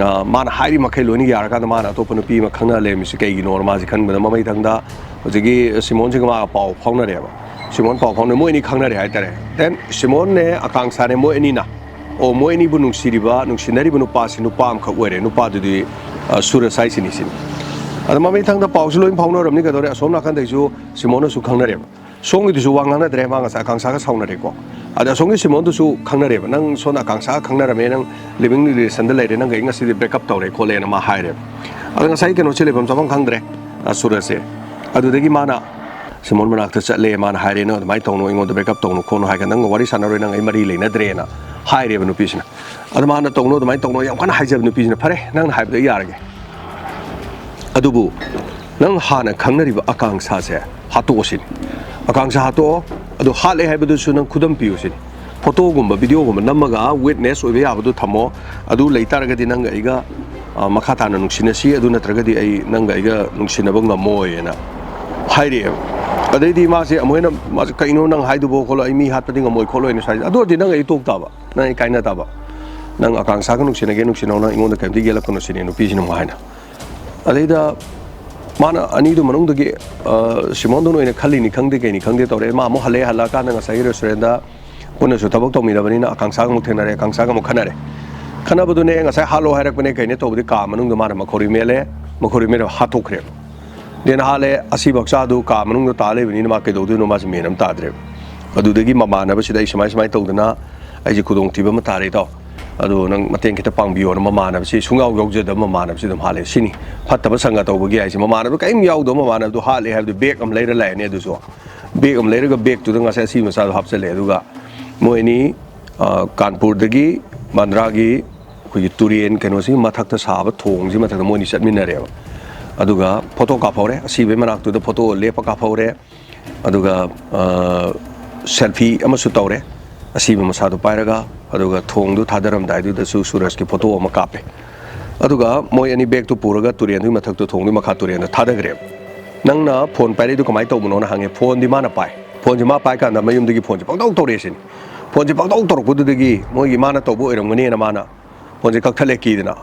ꯑ, ꯃꯥꯅ ꯍꯥꯏꯔꯤ ꯃꯈꯩ ꯂꯣꯏꯅ ꯌꯥꯔꯀꯥꯟꯗ ꯃꯥꯅ ꯑꯇꯣꯞꯄ ꯅꯨꯄꯤ ꯑꯃ ꯈꯪꯅ ꯂꯩꯔꯝꯃꯤꯁꯤ ꯀꯩꯒꯤꯅꯣ? ꯃꯥꯁꯤ ꯈꯟꯕꯗ ꯃꯃꯩ ꯊꯪꯗ ꯍꯧꯖꯤꯛꯀꯤ ꯁꯤꯃꯣꯟꯁꯤꯒ ꯃꯥꯒ ꯄꯥꯎ ꯐꯥꯎꯅꯔꯦꯕ꯫ ꯁꯤꯃꯣꯟ ꯄꯥꯎ ꯐꯥꯎꯅꯔꯦ, ꯃꯣꯏ ꯑꯅꯤ ꯈꯪꯅꯔꯦ ꯍꯥꯏꯇꯥꯔꯦ꯫ Then ꯁꯤꯃꯣꯟꯅꯦ ꯑꯀꯥꯡꯁꯥꯅꯦ, ꯃꯣꯏ ꯑꯅꯤꯅ, ꯑꯣ, ꯃꯣꯏ ꯑꯅꯤꯕꯨ ꯅꯨꯡꯁꯤꯔꯤꯕ, ꯅꯨꯡꯁꯤꯅꯔꯤꯕ ꯅꯨꯄꯥꯁꯤ ꯅꯨꯄꯥ ꯑꯃꯈꯛ ꯑꯣꯏꯔꯦ꯫ ꯅꯨꯄꯥꯗꯨꯗꯤ, ꯑ, ꯁꯨꯔꯖ ꯍꯥꯏꯁꯤꯅꯤ ꯁꯤꯅꯤ꯫ ꯑꯗ ꯃꯃꯩ ꯊꯪꯗ ꯄꯥꯎꯁꯤ ꯂꯣꯏ ꯐꯥꯎꯅꯔꯕꯅꯤ ꯀꯩꯗꯧꯔꯦ? ꯑꯁꯣꯝ ꯅꯥꯀꯟꯗꯩꯁꯨ ꯁꯤꯃꯣꯟꯅꯁꯨ ꯈꯪꯅꯔꯦꯕ꯫ ꯁꯣꯝꯒꯤꯗꯨꯁꯨ ꯋꯥ ꯉꯥꯡꯅꯗ꯭ꯔꯦ, ꯃꯥ ꯉꯁꯥꯏ ꯑꯀꯥꯡꯁꯥꯒ ꯁꯥꯎꯅꯔꯦꯀꯣ꯫ ꯑꯗ ꯑꯁꯣꯝꯒꯤ ꯁꯤꯃꯣꯟꯗꯨꯁꯨ ꯈꯪꯅꯔꯦꯕ, "ꯅꯪ ꯁꯣꯝꯗ ꯑꯀꯥꯡꯁꯥꯒ ꯈꯪꯅꯔꯝꯃꯦ, ꯅꯪ living relation-ꯗ ꯂꯩꯔꯦ, ꯅꯪꯒ ꯑꯩ ꯉꯁꯤꯗꯤ break up ꯇꯧꯔꯦ" ꯈꯣꯠꯂꯦꯅ ꯃꯥ ꯍꯥꯏꯔꯦꯕ꯫ ꯑꯗ ꯉꯁꯥꯏ ꯀꯩꯅꯣꯁꯦ ꯂꯩꯐꯝ ꯆꯥꯐꯝ ꯈꯪꯗ꯭ꯔꯦ, ꯑ, ꯁꯨꯔꯖꯁꯦ꯫ ꯑꯗꯨꯗꯒꯤ ꯃꯥꯅ ꯁꯤꯃꯣꯟ ꯃꯅꯥꯛꯇ ꯆꯠꯂꯦ, ꯃꯥꯅ ꯍꯥꯏꯔꯦ, "ꯅꯪ ꯑꯗꯨꯃꯥꯏꯅ ꯇꯧꯅꯨ, ꯑꯩꯉꯣꯟꯗ break up ꯇꯧꯅꯨ ꯈꯣꯠꯅꯨ ꯍꯥꯏꯒ ꯅꯪꯒ ꯋꯥꯔꯤ ꯁꯥꯟꯅꯔꯣꯏ, ꯅꯪ ꯑꯩ ꯃꯔꯤ ꯂꯩꯅꯗ꯭ꯔꯦꯅ" ꯍꯥꯏꯔꯦꯕ ꯅꯨꯄꯤꯁꯤꯅ꯫ ꯑꯗ ꯃꯥꯅ, "ꯇꯧꯅꯨ, ꯑꯗꯨꯃꯥꯏꯅ ꯇꯧꯅꯨ", ꯌꯥꯝ ꯀꯟꯅ ꯍꯥꯏꯖꯕ ꯅꯨꯄꯤꯁꯤꯅ, "ꯐꯔꯦ, ꯅꯪꯅ ꯍꯥꯏꯕꯗꯣ ꯑꯩ ꯌꯥꯔꯒꯦ꯫ ꯑꯗꯨꯕꯨ ꯅꯪ ꯍꯥꯟꯅ ꯈꯪꯅꯔꯤꯕ ꯑꯀꯥꯡꯁꯥꯁꯦ ꯍꯥꯠꯇꯣꯛꯑꯣ ꯁꯤꯅꯤ꯫ ꯑꯀꯥꯡꯁꯥ ꯍꯥꯠꯇꯣꯛꯑꯣ, ꯑꯗꯨ ꯍꯥꯠꯂꯦ ꯍꯥꯏꯕꯗꯨꯁꯨ ꯅꯪ ꯈꯨꯗꯝ ꯄꯤꯌꯨ ꯁꯤꯅꯤ꯫ Photo-ꯒꯨꯝꯕ, video-ꯒꯨꯝꯕ ꯅꯝꯃꯒ witness ꯑꯣꯏꯕ ꯌꯥꯕꯗꯨ ꯊꯝꯃꯣ꯫ ꯑꯗꯨ ꯂꯩꯇꯥꯔꯒꯗꯤ ꯅꯪꯒ ꯑꯩꯒ, ꯑ, ꯃꯈꯥ ꯇꯥꯅ ꯅꯨꯡꯁꯤꯅꯁꯤ, ꯑꯗꯨ ꯅꯠꯇ꯭ꯔꯒꯗꯤ ꯑꯩ ꯅꯪꯒ ꯑꯩꯒ ꯅꯨꯡꯁꯤꯅꯕ ꯉꯝꯃꯣꯏꯅ ꯍꯥꯏꯔꯛꯑꯦꯕ꯫ ꯑꯗꯩꯗꯤ ꯃꯥꯁꯦ ꯑꯃꯨꯛ ꯍꯦꯟꯅ, ꯃꯥꯁꯦ, "ꯀꯩꯅꯣ ꯅꯪ ꯍꯥꯏꯗꯨꯕꯣ ꯈꯣꯠꯂꯣ, ꯑꯩ ꯃꯤ ꯍꯥꯠꯄꯗꯤ ꯉꯝꯃꯣꯏ ꯈꯣꯠꯂꯣꯏꯅ ꯁ꯭ꯋꯥꯏꯁꯦ꯫ ꯑꯗꯨ ꯑꯣꯏꯔꯗꯤ ꯅꯪ ꯑꯩ ꯇꯣꯛ ꯇꯥꯕ, ꯅꯪ ꯑꯩ ꯀꯥꯏꯅ ꯇꯥꯕ꯫ ꯅꯪ ꯑꯀꯥꯡꯁꯥꯒ ꯅꯨꯡꯁꯤꯅꯒꯦ ꯅꯨꯡꯁꯤꯅꯧ, ꯅꯪ ꯑꯩꯉꯣꯟꯗ ꯀꯩꯝꯇ ꯌꯦꯜꯂꯛꯀꯅꯨ" ꯁꯤꯅꯦ ꯅꯨꯄꯤꯁꯤꯅ ꯑꯃꯨꯛ ꯍꯥꯏꯅ꯫ ꯑꯗꯩꯗ ꯃꯥꯅ ꯑꯅꯤꯗꯨ ꯃꯅꯨꯡꯗꯒꯤ, ꯑ, ꯁꯤꯃꯣꯟꯗꯨꯅ ꯑꯣꯏꯅ ꯈꯜꯂꯤꯅꯤ ꯈꯪꯗꯦ ꯀꯩꯅꯤ ꯈꯪꯗꯦ ꯇꯧꯔꯦ꯫ ꯃꯥ ꯑꯃꯨꯛ ꯍꯜꯂꯛꯑꯦ, ꯍꯜꯂꯛꯑꯀꯥꯟꯗ ꯉꯁꯥꯏꯒꯤ restaurant-ꯗ ꯄꯨꯟꯅꯁꯨ ꯊꯕꯛ ꯇꯧꯃꯤꯟꯅꯕꯅꯤꯅ ꯑꯀꯥꯡꯁꯥꯒ ꯑꯃꯨꯛ ꯊꯦꯡꯅꯔꯦ, ꯑꯀꯥꯡꯁꯥꯒ ꯑꯃꯨꯛ ꯈꯟꯅꯔꯦ꯫ ꯈꯟꯅꯕꯗꯨꯅꯦ ꯉꯁꯥꯏ ꯍꯥꯠꯂꯣ ꯍꯥꯏꯔꯛꯄꯅꯦ ꯀꯩꯅꯦ ꯇꯧꯕꯗꯤ ꯀꯥ ꯃꯅꯨꯡꯗ ꯃꯥꯅ ꯃꯈꯧꯔꯤ ꯃꯦꯠꯂꯦ, ꯃꯈꯧꯔꯤ ꯃꯦꯠꯂꯒ ꯍꯥꯠꯇꯣꯛꯈ꯭ꯔꯦꯕ꯫ Then ꯍꯥꯠꯂꯦ, ꯑꯁꯤꯕ ꯍꯛꯆꯥꯡꯗꯨ ꯀꯥ ꯃꯅꯨꯡꯗ ꯇꯥ ꯂꯩꯕꯅꯤꯅ ꯃꯥ ꯀꯩꯗꯧꯗꯣꯏꯅꯣ, ꯃꯥꯁꯦ ꯃꯦꯟ ꯑꯃ ꯇꯥꯗ꯭ꯔꯦꯕ꯫ ꯑꯗꯨꯗꯒꯤ ꯃꯃꯥꯟꯅꯕꯁꯤꯗ ꯑꯩ ꯁꯨꯃꯥꯏ ꯁꯨꯃꯥꯏꯅ ꯇꯧꯗꯅ ꯑꯩꯁꯦ ꯈꯨꯗꯣꯡꯊꯤꯕ ꯑꯃ ꯇꯥꯔꯦ ꯏꯇꯥꯎ, ꯑꯗꯣ ꯅꯪ ꯃꯇꯦꯡ ꯈꯤꯇ ꯄꯥꯡꯕꯤꯌꯣꯅ ꯃꯃꯥꯟꯅꯕꯁꯤ ꯁꯨꯡꯌꯥꯎ ꯌꯥꯎꯖꯗꯕ ꯃꯃꯥꯟꯅꯕꯁꯤ ꯑꯗꯨꯝ ꯍꯥꯠꯂꯦ ꯁꯤꯅꯤ꯫ ꯐꯠꯇꯕ ꯁꯪꯒ ꯇꯧꯕꯒꯤ ꯍꯥꯏꯁꯦ, ꯃꯃꯥꯟꯅꯕ ꯀꯔꯤꯝ ꯌꯥꯎꯗꯕ ꯃꯃꯥꯟꯅꯕꯗꯨ ꯍꯥꯠꯂꯦ ꯍꯥꯏꯕꯗꯨ bag ꯑꯃ ꯂꯩꯔ ꯂꯥꯛꯑꯦꯅꯦ꯫ ꯑꯗꯨꯁꯨ bag ꯑꯃ ꯂꯩꯔꯒ bag-ꯇꯨꯗ ꯉꯁꯥꯏ ꯑꯁꯤ ꯃꯆꯥꯗꯣ ꯍꯥꯞꯆꯜꯂꯦ꯫ ꯑꯗꯨꯒ ꯃꯣꯏ ꯑꯅꯤ, ꯑ, ꯀꯥꯟꯄꯨꯔꯗꯒꯤ ꯕꯥꯟꯗ꯭ꯔꯥꯒꯤ ꯑꯩꯈꯣꯏꯒꯤ ꯇꯨꯔꯦꯟ ꯀꯩꯅꯣꯁꯤꯒꯤ ꯃꯊꯛꯇ ꯁꯥꯕ ꯊꯣꯡꯁꯤ ꯃꯊꯛꯇ ꯃꯣꯏ ꯑꯅꯤ ꯆꯠꯃꯤꯟꯅꯔꯦꯕ꯫ ꯑꯗꯨꯒ ꯐꯣꯇꯣ ꯀꯥꯞꯍꯧꯔꯦ꯫ ꯑꯁꯤꯕꯒꯤ ꯃꯅꯥꯛꯇꯨꯗ ꯐꯣꯇꯣ ꯂꯦꯞꯄ ꯀꯥꯞꯍꯧꯔꯦ꯫ ꯑꯗꯨꯒ ꯁꯦꯜꯐꯤ ꯑꯃꯁꯨ ꯇꯧꯔꯦ ꯑꯁꯤꯕ ꯃꯁꯥꯗꯣ ꯄꯥꯏꯔꯒ꯫ ꯑꯗꯨꯒ ꯊꯣꯡꯗꯨ ꯊꯥꯗꯔꯝꯗꯥꯏꯗꯨꯗꯁꯨ ꯁꯨꯔꯖꯀꯤ ꯐꯣꯇꯣ ꯑꯃ ꯀꯥꯞꯄꯦ꯫ ꯑꯗꯨꯒ ꯃꯣꯏ ꯑꯅꯤ ꯕꯦꯒꯇꯨ ꯄꯨꯔꯒ ꯇꯨꯔꯦꯟꯗꯨꯒꯤ ꯃꯊꯛꯇ, ꯊꯣꯡꯗꯨꯒꯤ ꯃꯈꯥ ꯇꯨꯔꯦꯟꯗ ꯊꯥꯗꯈ꯭ꯔꯦꯕ꯫ "ꯅꯪꯅ ꯐꯣꯟ ꯄꯥꯏꯔꯛꯏꯗꯨ ꯀꯃꯥꯏꯅ ꯇꯧꯕꯅꯣꯅ?" ꯍꯪꯉꯦ꯫ "ꯐꯣꯟꯗꯤ ꯃꯥꯅ ꯄꯥꯏ, ꯐꯣꯟꯁꯦ ꯃꯥ ꯄꯥꯏ ꯀꯥꯟꯗ ꯃꯌꯨꯝꯗꯒꯤ ꯐꯣꯟꯁꯦ ꯄꯪꯇꯧ ꯇꯧꯔꯛꯑꯦ ꯁꯤꯅꯤ꯫ ꯐꯣꯟꯁꯦ ꯄꯪꯇꯧ ꯇꯧꯔꯛꯄꯗꯨꯗꯒꯤ ꯃꯣꯏꯒꯤ ꯃꯥꯅ ꯇꯧꯕ ꯑꯣꯏꯔꯝꯒꯅꯤꯅ ꯃꯥꯅ ꯐꯣꯟꯁꯦ ꯀꯛꯊꯠꯂꯦ ꯀꯤꯗꯅ꯫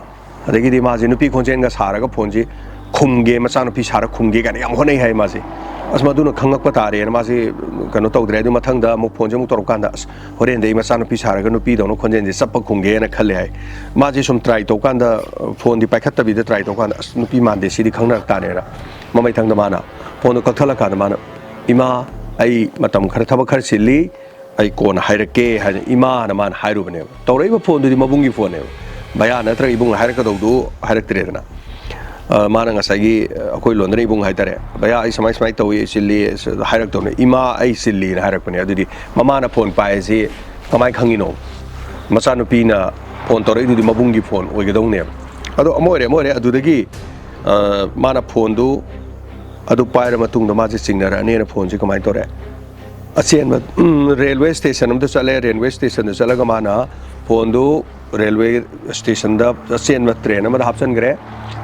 ꯑꯗꯒꯤꯗꯤ ꯃꯥꯁꯦ ꯅꯨꯄꯤ ꯈꯣꯟꯖꯦꯜꯒ ꯁꯥꯔꯒ ꯐꯣꯟꯁꯤ ꯈꯨꯝꯒꯦ, ꯃꯆꯥꯅꯨꯄꯤ ꯁꯥꯔ ꯈꯨꯝꯒꯦ ꯀꯥꯏꯅ ꯌꯥꯝ ꯍꯣꯠꯅꯩ ꯍꯥꯏ ꯃꯥꯁꯦ꯫ ꯑꯁ, ꯃꯗꯨꯅ ꯈꯪꯉꯛꯄ ꯇꯥꯔꯦꯅ ꯃꯥꯁꯦ ꯀꯩꯅꯣ ꯇꯧꯗ꯭ꯔꯦ꯫ ꯑꯗꯨ ꯃꯊꯪꯗ ꯑꯃꯨꯛ ꯐꯣꯟꯁꯦ ꯑꯃꯨꯛ ꯇꯧꯔꯛꯀꯥꯟꯗ, "ꯑꯁ, ꯍꯣꯔꯦꯟꯗꯤ ꯑꯩ ꯃꯆꯥꯅꯨꯄꯤ ꯁꯥꯔꯒ ꯅꯨꯄꯤꯗꯧꯅ ꯈꯣꯟꯖꯦꯜꯁꯦ ꯆꯞꯄ ꯈꯨꯝꯒꯦꯅ ꯈꯜꯂꯦ" ꯍꯥꯏ꯫ ꯃꯥꯁꯦ ꯁꯨꯝ ꯇ꯭ꯔꯥꯏ ꯇꯧꯀꯥꯟꯗ, ꯐꯣꯟꯗꯤ ꯄꯥꯏꯈꯠꯇꯕꯤꯗ ꯇ꯭ꯔꯥꯏ ꯇꯧꯀꯥꯟꯗ, "ꯑꯁ, ꯅꯨꯄꯤ ꯃꯥꯟꯗꯦ, ꯁꯤꯗꯤ ꯈꯪꯅꯔꯛ ꯇꯥꯔꯦꯅ" ꯃꯃꯩꯊꯪꯗ ꯃꯥꯅ ꯐꯣꯟꯗꯣ ꯀꯛꯊꯠꯂꯀꯥꯟꯗ ꯃꯥꯅ, "ꯏꯃꯥ, ꯑꯩ ꯃꯇꯝ ꯈꯔ, ꯊꯕꯛ ꯈꯔ ꯆꯤꯜꯂꯤ, ꯑꯩ ꯀꯣꯟꯅ ꯍꯥꯏꯔꯛꯀꯦ" ꯍꯥꯏꯅ ꯏꯃꯥꯅ ꯃꯥꯅ ꯍꯥꯏꯔꯨꯕꯅꯦꯕ꯫ ꯇꯧꯔꯛꯏꯕ ꯐꯣꯟꯗꯨꯗꯤ ꯃꯕꯨꯡꯒꯤ ꯐꯣꯟꯅꯦꯕ꯫ ꯚꯌꯥ ꯅꯠꯇ꯭ꯔꯒ ꯏꯕꯨꯡꯅ ꯍꯥꯏꯔꯛꯀꯗꯧꯗꯨ ꯍꯥꯏꯔꯛꯇ꯭ꯔꯦꯗꯅ꯫ ꯑ, ꯃꯥꯅ ꯉꯁꯥꯏꯒꯤ, ꯑ, ꯑꯩꯈꯣꯏ ꯂꯣꯟꯗꯅ ꯏꯕꯨꯡ ꯍꯥꯏꯇꯥꯔꯦ, "ꯚꯌꯥ, ꯑꯩ ꯁꯨꯃꯥꯏ ꯁꯨꯃꯥꯏ ꯇꯧꯏ, ꯑꯩ ꯆꯤꯜꯂꯤ" ꯍꯥꯏꯔꯛꯇꯧꯅꯦ꯫ "ꯏꯃꯥ, ꯑꯩ ꯆꯤꯜꯂꯤꯅ" ꯍꯥꯏꯔꯛꯄꯅꯦ꯫ ꯑꯗꯨꯗꯤ ꯃꯃꯥꯅ ꯐꯣꯟ ꯄꯥꯏꯁꯤ ꯀꯃꯥꯏꯅ ꯈꯪꯉꯤꯅꯣ? ꯃꯆꯥꯅꯨꯄꯤꯅ ꯐꯣꯟ ꯇꯧꯔꯛꯏꯗꯨꯗꯤ ꯃꯕꯨꯡꯒꯤ ꯐꯣꯟ ꯑꯣꯏꯒꯗꯧꯅꯦꯕ꯫ ꯑꯗꯣ ꯑꯃ ꯑꯣꯏꯔꯦ, ꯑꯃ ꯑꯣꯏꯔꯦ꯫ ꯑꯗꯨꯗꯒꯤ, ꯑ, ꯃꯥꯅ ꯐꯣꯟꯗꯨ ꯑꯗꯨ ꯄꯥꯏꯔ ꯃꯇꯨꯡꯗ ꯃꯥꯁꯦ ꯆꯤꯡꯅꯔꯛꯑꯅꯦꯅ ꯐꯣꯟꯁꯦ ꯀꯃꯥꯏꯅ ꯇꯧꯔꯦ? ꯑꯆꯦꯟꯕ, ꯎꯝ, ꯔꯦꯜꯋꯦ ꯁ꯭ꯇꯦꯁꯟ ꯑꯃꯗ ꯆꯠꯂꯦ꯫ ꯔꯦꯜꯋꯦ ꯁ꯭ꯇꯦꯁꯟꯗ ꯆꯠꯂꯒ ꯃꯥꯅ ꯐꯣꯟꯗꯨ ꯔꯦꯜꯋꯦ ꯁ꯭ꯇꯦꯁꯟꯗ ꯑꯆꯦꯟꯕ ꯇ꯭ꯔꯦꯟ ꯑꯃꯗ ꯍꯥꯞꯆꯤꯟꯈ꯭ꯔꯦ꯫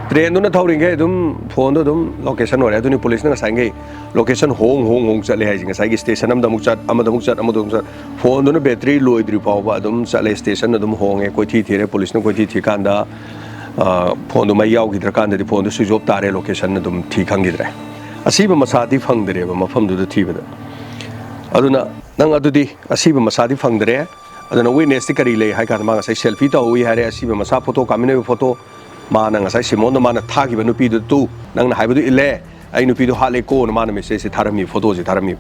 ꯇ꯭ꯔꯦꯟꯗꯨꯅ ꯊꯧꯔꯤꯉꯩ ꯑꯗꯨꯝ ꯐꯣꯟꯗꯣ ꯑꯗꯨꯝ ꯂꯣꯀꯦꯁꯟ ꯑꯣꯏꯔꯦ꯫ ꯑꯗꯨꯅꯤ ꯄꯨꯂꯤꯁꯅ ꯉꯁꯥꯏꯈꯩ ꯂꯣꯀꯦꯁꯟ ꯍꯣꯡ ꯍꯣꯡ ꯍꯣꯡ ꯆꯠꯂꯦ ꯍꯥꯏꯁꯦ꯫ ꯉꯁꯥꯏꯒꯤ ꯁ꯭ꯇꯦꯁꯟ ꯑꯃꯗ ꯑꯃꯨꯛ ꯆꯠ, ꯑꯃꯗ ꯑꯃꯨꯛ ꯆꯠ, ꯑꯃꯗ ꯑꯃꯨꯛ ꯆꯠ, ꯐꯣꯟꯗꯨꯅ ꯕꯦꯇ꯭ꯔꯤ ꯂꯣꯏꯗ꯭ꯔꯤ ꯐꯥꯎꯕ ꯑꯗꯨꯝ ꯆꯠꯂꯦ꯫ ꯁ꯭ꯇꯦꯁꯟ ꯑꯗꯨꯝ ꯍꯣꯡꯉꯦ, ꯀꯣꯏꯊꯤ ꯊꯤꯔꯦ꯫ ꯄꯨꯂꯤꯁꯅ ꯀꯣꯏꯊꯤ ꯊꯤꯀꯥꯟꯗ, ꯑ, ꯐꯣꯟꯗꯨ ꯃꯩ ꯌꯥꯎꯈꯤꯗ꯭ꯔꯀꯥꯟꯗꯗꯤ ꯐꯣꯟꯗꯨ ꯁ꯭ꯋꯤꯆ ꯑꯣꯐ ꯇꯥꯔꯦ, ꯂꯣꯀꯦꯁꯟ ꯑꯗꯨꯝ ꯊꯤ ꯈꯪꯈꯤꯗ꯭ꯔꯦ꯫ ꯑꯁꯤꯕ ꯃꯁꯥꯗꯤ ꯐꯪꯗ꯭ꯔꯦꯕ ꯃꯐꯝꯗꯨꯗ ꯊꯤꯕꯗ꯫ ꯑꯗꯨꯅ ꯅꯪ ꯑꯗꯨꯗꯤ ꯑꯁꯤꯕ ꯃꯁꯥꯗꯤ ꯐꯪꯗ꯭ꯔꯦ꯫ ꯑꯗꯨꯅ ꯋꯤꯠꯅꯦꯁꯇꯤ ꯀꯔꯤ ꯂꯩ ꯍꯥꯏ ꯀꯥꯟꯗ, ꯃꯥ ꯉꯁꯥꯏ ꯁꯦꯜꯐꯤ ꯇꯧꯍꯧꯏ ꯍꯥꯏꯔꯦ, ꯑꯁꯤꯕ ꯃꯁꯥ ꯐꯣꯇꯣ ꯀꯥꯞꯃꯤꯟꯅꯕ ꯐꯣꯇꯣ, ꯃꯥꯅ ꯉꯁꯥꯏ ꯁꯤꯃꯣꯟꯗ ꯃꯥꯅ ꯊꯥꯈꯤꯕ ꯅꯨꯄꯤꯗꯨ ꯇꯨ, ꯅꯪꯅ ꯍꯥꯏꯕꯗꯨ ꯏꯜꯂꯦ, ꯑꯩ ꯅꯨꯄꯤꯗꯣ ꯍꯥꯠꯂꯦꯀꯣꯅ ꯃꯥꯅ ꯃꯦꯁꯦꯖꯁꯦ ꯊꯥꯔꯝꯃꯤ, ꯐꯣꯇꯣꯁꯦ ꯊꯥꯔꯝꯃꯤ꯫